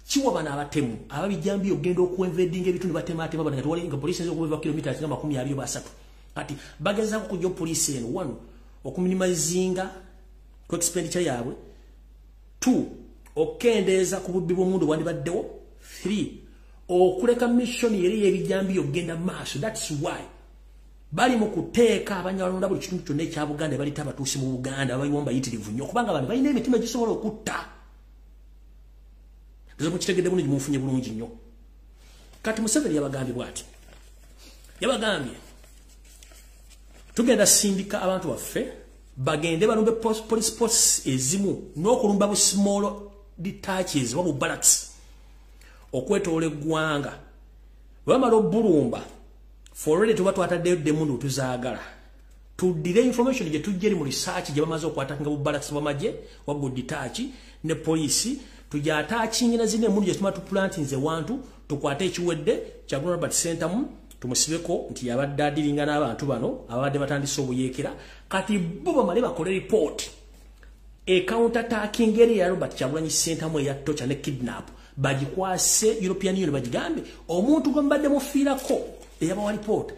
kiwa bano abatemu ababijambiya okugenda okuinvadinga ebitundu, batematema bano nga tewali, nga poliisi eyinza okuva kilomita nga 23. Kati bagezaako okujja poliisi eno, one, okuminimizinga ku expenditure yaabwe, two, okukendeeza ku bubbi bw'omundu bwandibaddewo, three, okuleka mission yeri y'ebijambiya okugenda maaso. That's why bali mu kuteeka abanyalonda buli kitundu kyonna ekya Buganda, balita abatuusi mu Buganda babayiwo mbayitirivu nnyo, kubanga bano balina emitima egisobola okutta. Nze mukitegedde bulungi, munfunye bulungi nnyo. Kati Museveni yabagambye bw'ati, yabagambye tugenda sindika abantu baffe bagende balumbe police posts ezimu n'okulumba bu small detaches oba bu barracks okwetoola eggwanga. Bwe bamala obbulumba, for already tuba twataddeyo ddemundu tuzaagala, tuddire information gye tujja eri mu research gye bamaze okwattackinga bu barracks bw'amagye wa bu detach ne poliisi, tujaattackinge na zino emundu gye tuma tuplantinze wantu, tukwate ekiwedde Kyagulanyi Robert Ssentamu, tumusibeko nti yabadde adealinga n'abantu bano ababadde batandise obuyeekera. Kati bo bamale bakole report e counter attacking eri ya Robert Kyagulanyi Ssentamu eya torture ne kidnap, bagikwase European Union, bagigambe omuntu gwe mbadde mufiirako eyabawa report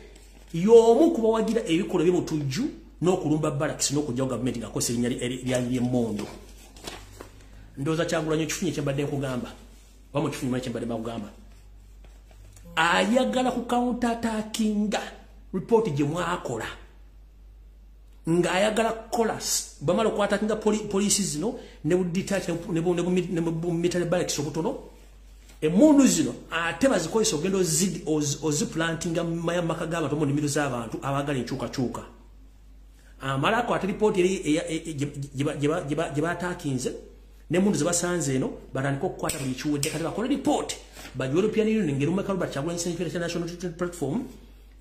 y'omu kubawagira ebikolwa by'obutujju n'okulumba barracks n'okugyawo gavumenti ng'akozesa erinnya lyanyi ly'emmondo. Ndowooza Kyagulanyi ekifunye kyembadde nkugamba, oba mukifunye manyi kyembadde bakugamba. Ayagala ku counter attackinga report gye mwakola ng'ayagala kukola. Bamala okwattackinga poliisi zino ne budetach ne bu military barracks obutono, emmundu zino ate bazikozesa ogenda oziplantinga mumaka g'abantu, mu nnimiro z'abantu abaagala enkyukakyuka. Amala akwata ripooti eri gye baattackinze n'emmundu ze basanze eno, batandika okukwata buli kiwedde. Kati bakole ripooti ba European Union ng'erumeka Robert Kyagulanyi Ssentamu National Platform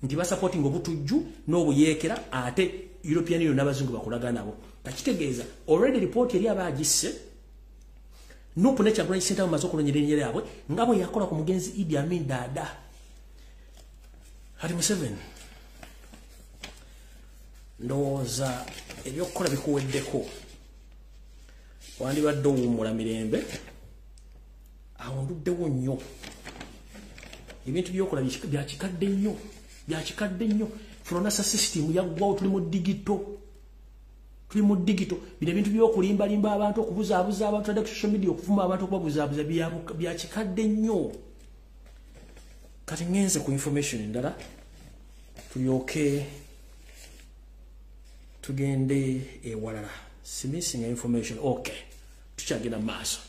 nti basupporting obutujju n'obuyeekera, ate European Union n'abazungu bakolagana nabo. Kakitegeeza already report eri abaagisse NUP ne Kyagulanyi Ssentamu bamaze okulonyera erinnya lyabwe nga bwe yakola ku mugenzi Idi Amin Dada. Kati Museveni, ndowooza ebyokukola bikuweddeko, wandibadde owummula mirembe. Awo nduddewo nnyo. Ebintu byokola byakikadde nnyo, byakikadde nnyo. Fronasa system yaggwawo, tuli mu digital, tuli mu digital. Bino ebintu byokulimbalimba abantu, okubuzaabuza abantu adde ku social media, okuvuma abantu, okubabuzaabuza, byakikadde nnyo. Kati ngenze ku information endala, tulyoke tugende ewalala. Simissing information. Okay, tukyagenda mu maaso.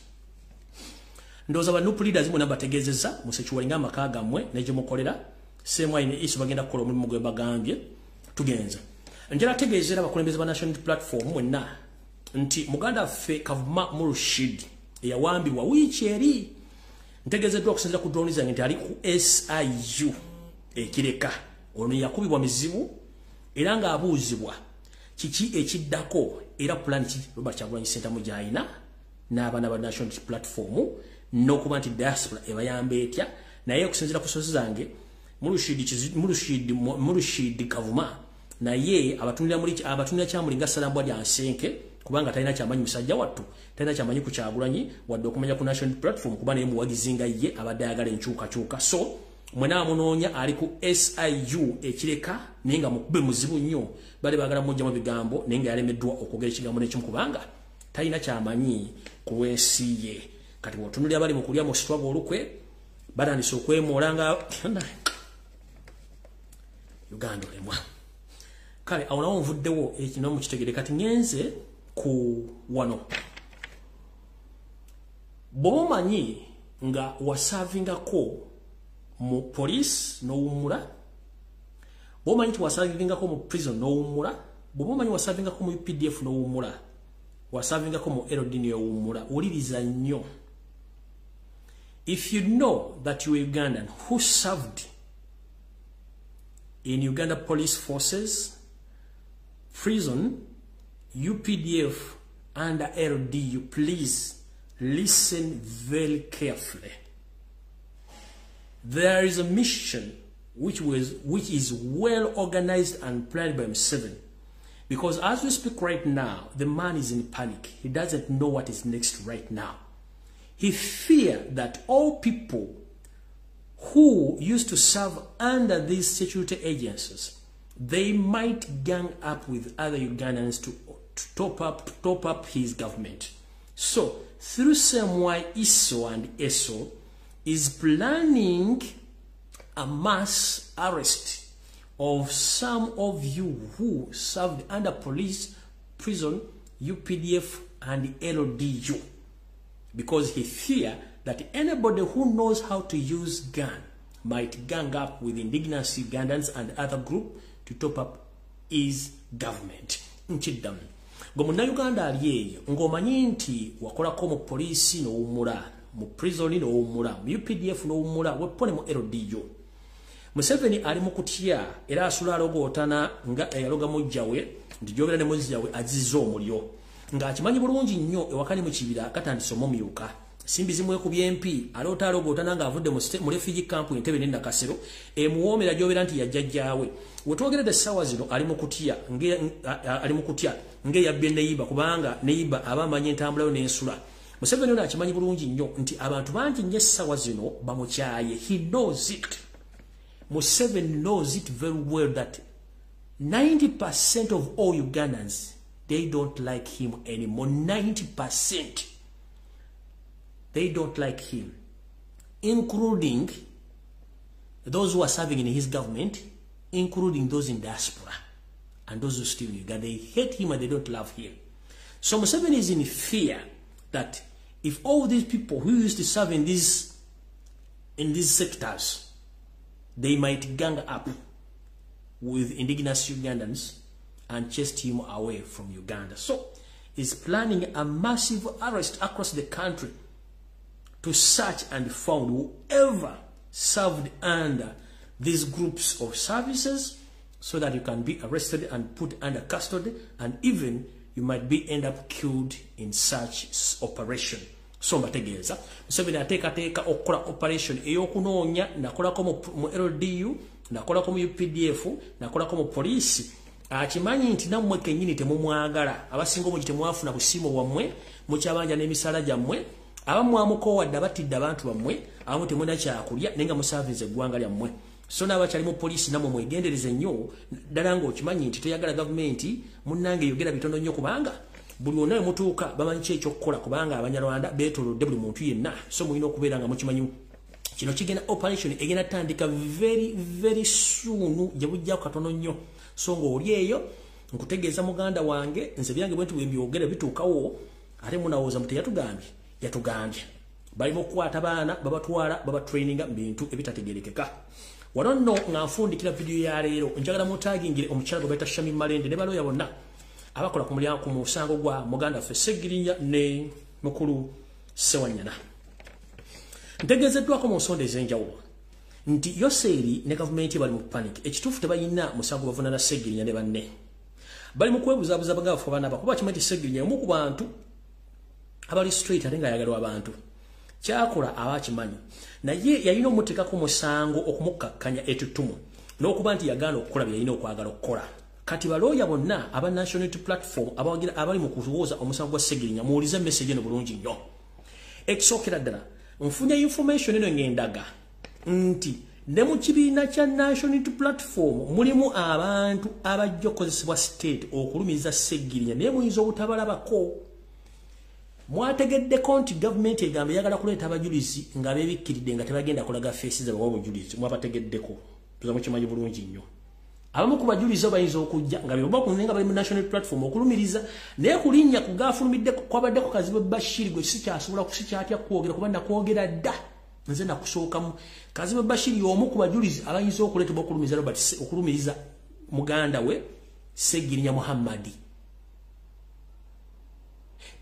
Ndowooza ba NUP leaders mwena bategeezezza musecuringa amaka gammwe ne gye mukolera. CMI ne ISO bagenda kukola omulimu gwe bagambye. Tugenza njala tegeezera abakulembeze ba National Platform mwenna nti muganda waffe Kavuma Murushid eyawambibwa wiiki eri, ntegeezeddwa okusinziira ku drone zange nti ali ku SIU ekireka. Ono yakubibwa mizibu era ng'abuuzibwa kiki ekiddako, era plan ki Robert Kyagulanyi Ssentamu gy'alina n'abaana ba National Platform, n'okuba nti diaspora ebayamba etya. Naye okusinziira ku sources zange, Murushid Kavuma naye abatunira muri abatunira kyamuli nga salambwa lya nsenke, kubanga talina kyamanyi. Musajja wattu talina kyamanyi ku Kyagulanyi wadde okumanya ku National Platform, kuba naye muwagizi nga ye abadde ayagala enkyukakyuka. So mwena amunoonya ali ku SIU ekireka, naye nga mukube muzibu nnyo. Bali baagala mujjamu ebigambo, naye nga yalemeddwa okwogera ekigambo n'ekimu, kubanga talina kyamanyi ku lw'ensi ye. Kati bw'otunulira bali mu kulya mu struggle olukwe, batandise okwemoola nga Uganda olemwa. Kale awo nawo nvuddewo, ekino mukitegere. Kati ngenze ku wano. Bw'oba omanyi nga waservingako mu police n'owummula, bw'oba omanyi nti waservingako mu prison n'owummula, bw'oba omanyi waservingako mu UPDF n'owummula, waservingako mu LD n'owummula, wuliriza nnyo. If you know that you are Ugandan who served in Uganda Police Forces, prison, UPDF and LDU, please listen very carefully. There is a mission which is well organized and planned by M7. Because as we speak right now, the man is in panic. He doesn't know what is next right now. He fear that all people who used to serve under these security agencies, they might gang up with other Ugandans to top up his government. So, through CMI, ISO and ESO, is planning a mass arrest of some of you who served under police, prison, UPDF, and LDU. Because he fear that anybody who knows how to use gun might gang up with indigenous Ugandans and other group to top up his government. Nkiddamu. Gwe munnayuganda ali eyo ng'omanyi nti wakolako mu poliisi n'owummula, mu prison n'owummula, mu UPDF n'owummula, weppone mu LDU. Museveni ali mu kutya era asula alogootana nga eyaloga mujja we nti gy'obeera ne muzzi we azizza omulyo, ng'akimanyi bulungi nnyo ewaka ne mu kibira katandise omumyuka simbi zimwekubye empi. Aloota alogootana ng'avudde mu refugee camp Entebbe ne Nakasero emuwoomera gy'obeera nti yajjajjaawe. Wetwogeredde essaawa zino ali mu kutya, ali mu kutya ng'eyabbye neyiba, kubanga neyiba aba amanyi entambulayo n'ensula. Museveni ono akimanyi bulungi nnyo nti abantu bangi nnyo essaawa zino bamukyaye. He knows it. Museveni knows it very well that 90% of all Ugandans, they don't like him anymore. 90%. They don't like him, including those who are serving in his government, including those in diaspora, and those who still in Uganda. They hate him and they don't love him. So Museveni is in fear that if all these people who used to serve in these sectors, they might gang up with indigenous Ugandans and chase him away from Uganda. So he's planning a massive arrest across the country to search and find whoever served under these groups of services so that you can be arrested and put under custody, and even you might be end up killed in such operation. So mbategeeza Museveni ateekateeka okukola operation ey'okunoonya nakolako mu LDU, nakolako mu UPDF, nakolako mu poliisi. Akimanyi nti nammwe kennyini temumwagala. Abasinga obungi temwafuna busiimo bwammwe, mukyabanja n'emisaala gyammwe. Abamu amukoowadde, abatidde abantu bammwe. Abamu temulina kyakulya naye nga musaavinze eggwanga lyammwe. So n'abakyali mu poliisi nammwe mwegendereze nnyo ddala ng'okimanyi nti toyagala gavumenti munnange yogera bitono nnyo kubanga buli wonna we mutuuka bamanyi ki ekyokukola kubanga Abanyarwanda beetoolodde buli muntu yenna. So mulina okubeera nga mukimanyi kino kigenda operation egenda tandika very very soon gye bujjako katono nnyo. So ng'oli eyo nkutegeeza muganda wange nze byange bwe nti bwe mbyogera bituukawo ate munawooza muti yatugambye yatugambye. Bali mu kukwata baana babatwala babatraininga mu bintu ebitategeerekeka. Wano nno nga nfundikira vidiyo ya leero njagala mutagingire omukyala gwe bayita Shamim Malende ne balooya bonna abakola ku mulyango ku musango gwa muganda waffe Ssegirinya ne mukulu Ssewanyana. Ntegeezeddwako mu nsonda ez'enjawulo nti Yoseri ne gavumenti bali mu panic. Ekituufu tebalina musango bavunaana Ssegirinya ne banne. Bali mu kwebuzaabuza bagafu abaana kuba kimanyi nti Ssegirinya omu ku bantu abali straight ate ng'ayagalwa abantu. Kyakola aba akimanyi naye yalina omuteekako musango okumukkakkanya ettutumu n'okuba nti yagaana okukola bye yalina okwagala okukola. Kati balooya bonna aba National Unity Platform abawagira abali mu kuwooza omusango gwa Ssegirinya muwulize message eno bulungi nnyo. Ekisookera ddala nfunye information eno ng'endaga nti ne mu kibiina kya National Unity Platform mulimu abantu abajja okukozesebwa state okulumiriza Ssegirinya naye muyinza obutabalabako. Mwategeddeko nti gavumenti egamba eyagala kuleeta abajulizi nga beebikkiridde nga tebagenda kulaga feesi zaabwe obujulizi. Mwabategeddeko tuza mukimanyi bulungi nnyo. Abamu ku bajulizi bayinza okujja nga bebakunze nga bali mu National Platform okulumiriza naye kulinnya ku gaafulumidde kwabaddeko Kazibwe Bashir gwe sikyasobola kusikyatya kwogera kuba nakwogera dda nze nakusookamu. Kazibwe Bashir y'omu ku bajulizi abayinza okuleetebwa okulumiriza Robert okulumiriza muganda we Ssegirinya Muhammadi.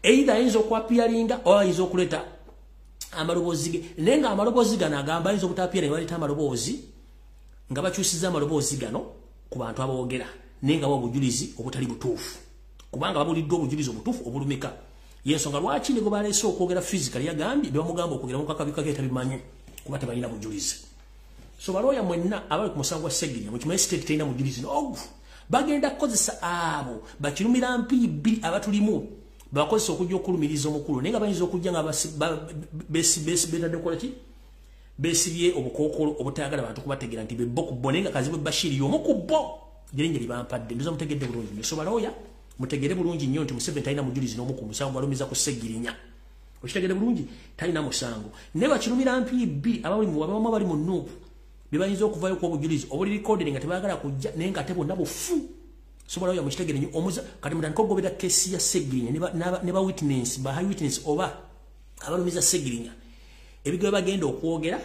Either ayinza okwapiyalinga oba ayinza okuleeta amaloboozi ge naye nga amaloboozi gano agamba ayinza obutapiyalinga baleeta amaloboozi nga bakyusiza amaloboozi gano ku bantu aboogera naye nga obujulizi obutali butuufu kubanga babuliddwa obujulizi obutuufu obulumika. Y'ensonga lwaki ne gwe baleese okwogera physically yagambye bye bamugamba okwogera mu kakabika ke tabimanyi kuba tebalina bujulizi. So balooya mwenna abali ku musango gwa Ssegirinya mukimanyi state terina bujulizi n'ogu bagenda kukozesa abo bakirumira mpiyi bbiri abatulimu bakozesa okujja okulumiriza omukulu naye nga bayinza okujja nga betadde kukola ki beesibye obukookolo obutayagala bantu kubategeera nti bebbo ku bo naye nga Kazibwe Bashir y'omu ku bo lyerinnya lye bampadde. Ndoza mutegedde bulungi nnyo. So balooya mutegere bulungi nnyo nti Museveni talina mujulizi n'omu ku musango alumiza ku Ssegirinya. Okitegedde bulungi talina musango naye bakirumira mpiyi bbiri abamu abali mu NUP be bayinza okuvaayo ku obujulizi obuli recorded nga tebaagala kujja naye nga ate bonna bufu. So balooya mukitegere nnyo omuza kati mutandike okugobera kesi ya Ssegirinya ne ba witness ba high witness oba abalumiza Ssegirinya ebigambo bagenda okwogera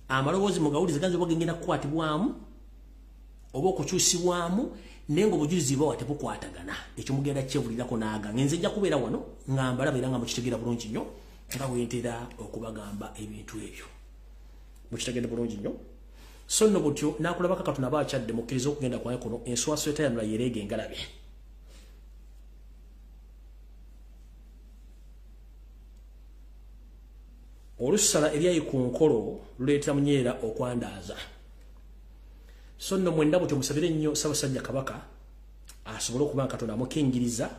amaloboozi mugawulize ganza bagenda kukwatibwamu oba okukyusibwamu naye ng'obujulizi bwawa tebukwatagana. Ekyo mugenda kyebulirako naaga ngenze nja kubeera wano nga mbalaba era nga mukitegeera bulungi nnyo nga bwe ntera okubagamba ebintu ebyo. Mukitegedde bulungi nnyo. So nno butyo n'akulabako Katonda aba akyadde mukkirize okugenda kwayo kuno enswaso etayanula yereega engalabi. Olusala eryayi ku nkolo luleetera munyeera okwandaaza. So nno mwenda butyo musabire nnyo Ssaabasajja Kabaka asobole okuba nga Katonda amukingiriza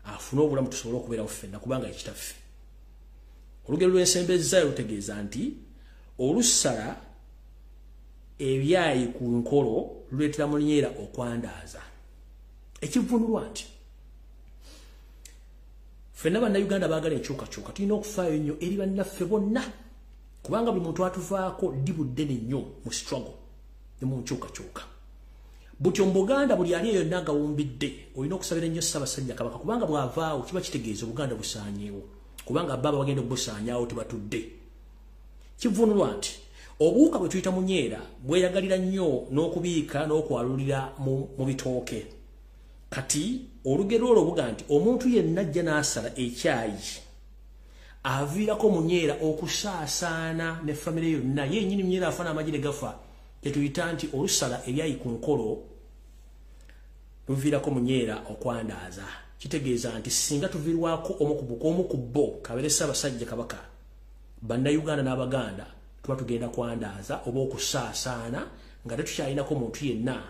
afune obulamu tusobole okubeerawo ffenna kubanga ye kitaffe. Olugero lw'ensembezaayo lutegeeza nti olusala ebyayi ku nkolo luleetera munyeera okwandaaza. Ekivunulwa nti ffenna Bannayuganda baagala enkyukakyuka tulina okufaayo nnyo eri bannaffe bonna kubanga buli muntu atuvaako ddibu ddene nnyo mu struggle ne mu nkyukakyuka. Butyo mu Buganda buli ali eyo yonna agawumbidde olina okusabira ennyo Ssaabasajja Kabaka kubanga bw'avaawo kiba kitegeeza Obuganda busaanyeewo kubanga baba bagenda okubusaanyaawo tebatudde. Kivunulwa nti obuwuka bwe tuyita munyeera bweyagalira nnyo n'okubiika n'okwalulira mu bitooke. Kati olugero olwo buga nti omuntu yenna ajja n'asala ekyayi aviirako munyeera okusaasaana ne famire yonna ye nnyini munyeera afaana amagi ne gafa. Kyetuyita nti olusala eryayi ku nkolo luviirako munyeera okwandaaza. Kitegeeza nti singa tuviirwako omu ku bo kabeere Ssaabasajja Kabaka Bannayuganda n'Abaganda tuba tugenda kwandaaza oba okusaasaana nga tetukyalinako muntu yenna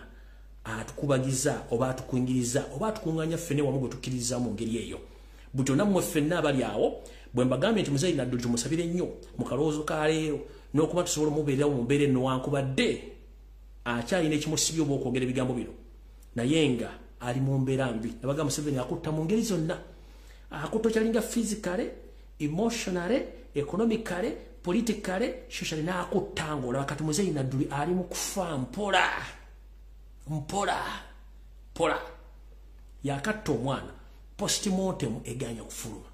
atukubagiza oba atukungiriza oba atukunganya ffene wamu gwe tukkiriza mu ngeri eyo. Butyo nammwe ffenna abali awo bwe mbagambye nti Muzeeyi Nadduli tumusabire nnyo mu kalowoozo ka leero n'okuba tusobola omubeererawo mu mbeera eno wankubadde akyalina ekimusibye oba okwogera ebigambo bino, naye nga ali mu mbeera mbi. Nabagamba Museveni akutta mu ngeri zonna, akutta okyalinga physically, emotionally, economically, politically, socially, n'akutta ng'olaba. Kati Muzeeyi Nadduli ali mu kufa mpola mpola mpola. Yakatta omwana, postmortem eganya okufuluma,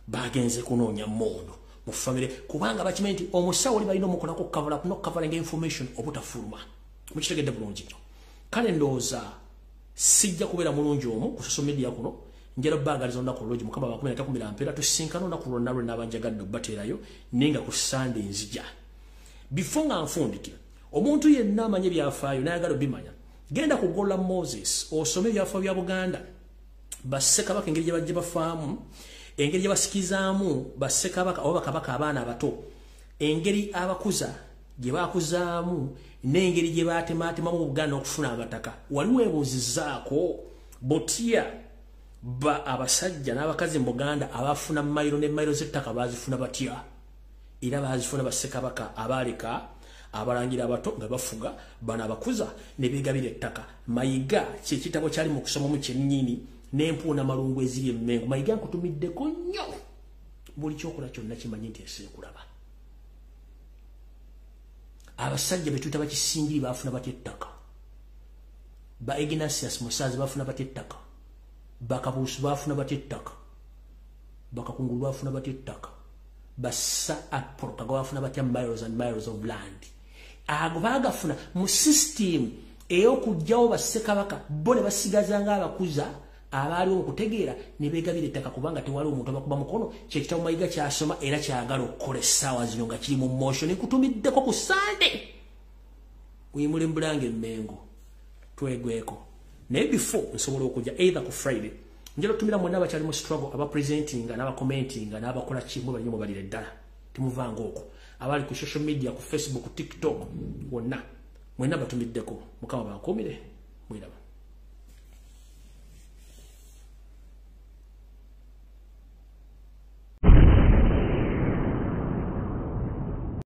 bagenze kunoonya mmondo mu famire kubanga bakimanyi nti omusawo oli balina omukolako cover no covering information obutafuluma. Mukitegedde bulungi nnyo. Kale ndowooza sijja kubeera mulungi omu ku social media kuno. Njala baagaliza olunaku olulungi. Mukama bakumi natakumira mpeera. Tusinkana olunaku lwonna lwe naaba njagadde obbateerayo, naye nga ku Sande nzija. Before nga nfundikira, omuntu yenna amanye ebyafaayo n'ayagala obimanya, genda ku Gola Moses osome ebyafaayo bya Buganda, bassekabaka engeri gye bajja bafaamu, engeri gye basikizaamu bassekabaka oba bakabaka abaana abato, engeri abakuza gye bakuzaamu, n'engeri gye baatemaatemamu Buganda okufuna abataka. Wali weebuuzizaako butya ba abasajja n'abakazi mu Buganda abafuna mayiro ne mayiro z'ettaka baazifuna batya? Era baazifuna bassekabaka abaaleka abalangira abato nga bafuga bano abakuza ne beegabira ettaka. Mayiga kyekitabo kyali mu kusomamu kyennyini n'empuuna malungu eziri emmengo. Mayiga, nkutumiddeko nnyo. Buli kyokola kyonna kimanyi nti ensi ekulaba. Abasajja be tuyita bakisingiri baafuna batya ettaka? Ba Ignatius Musazi baafuna batya ettaka? Bakabuusu baafuna batya ettaka? Bakakungulu baafuna batya ettaka? Basa Apolo Kago baafuna batya miles and miles of land? Ago baagafuna mu system ey'okuggyawo bassekabaka, bo ne basigaza ng'abakuza abaaliwo mu kutegeera ne beegabira ettaka, kubanga tewali omuntu abakuba mukono. Kyekitabo Mayiga kyasoma era kyagala okukola essaawa zino nga kiri mu motion. Nkutumiddeko ku Sande uyimule mbulanga emmengo twegweko, naye before nsobola okujja either ku Friday. Njala otumira mwonna abakyali mu struggle, abapresentinga n'abakommentinga n'abakola kimu balinyo mubalire ddala, temuvanga okwo. Abali ku social media, ku Facebook, TikTok, wonna mwenna batumiddeko. Mukama bankuumire, mwiraba.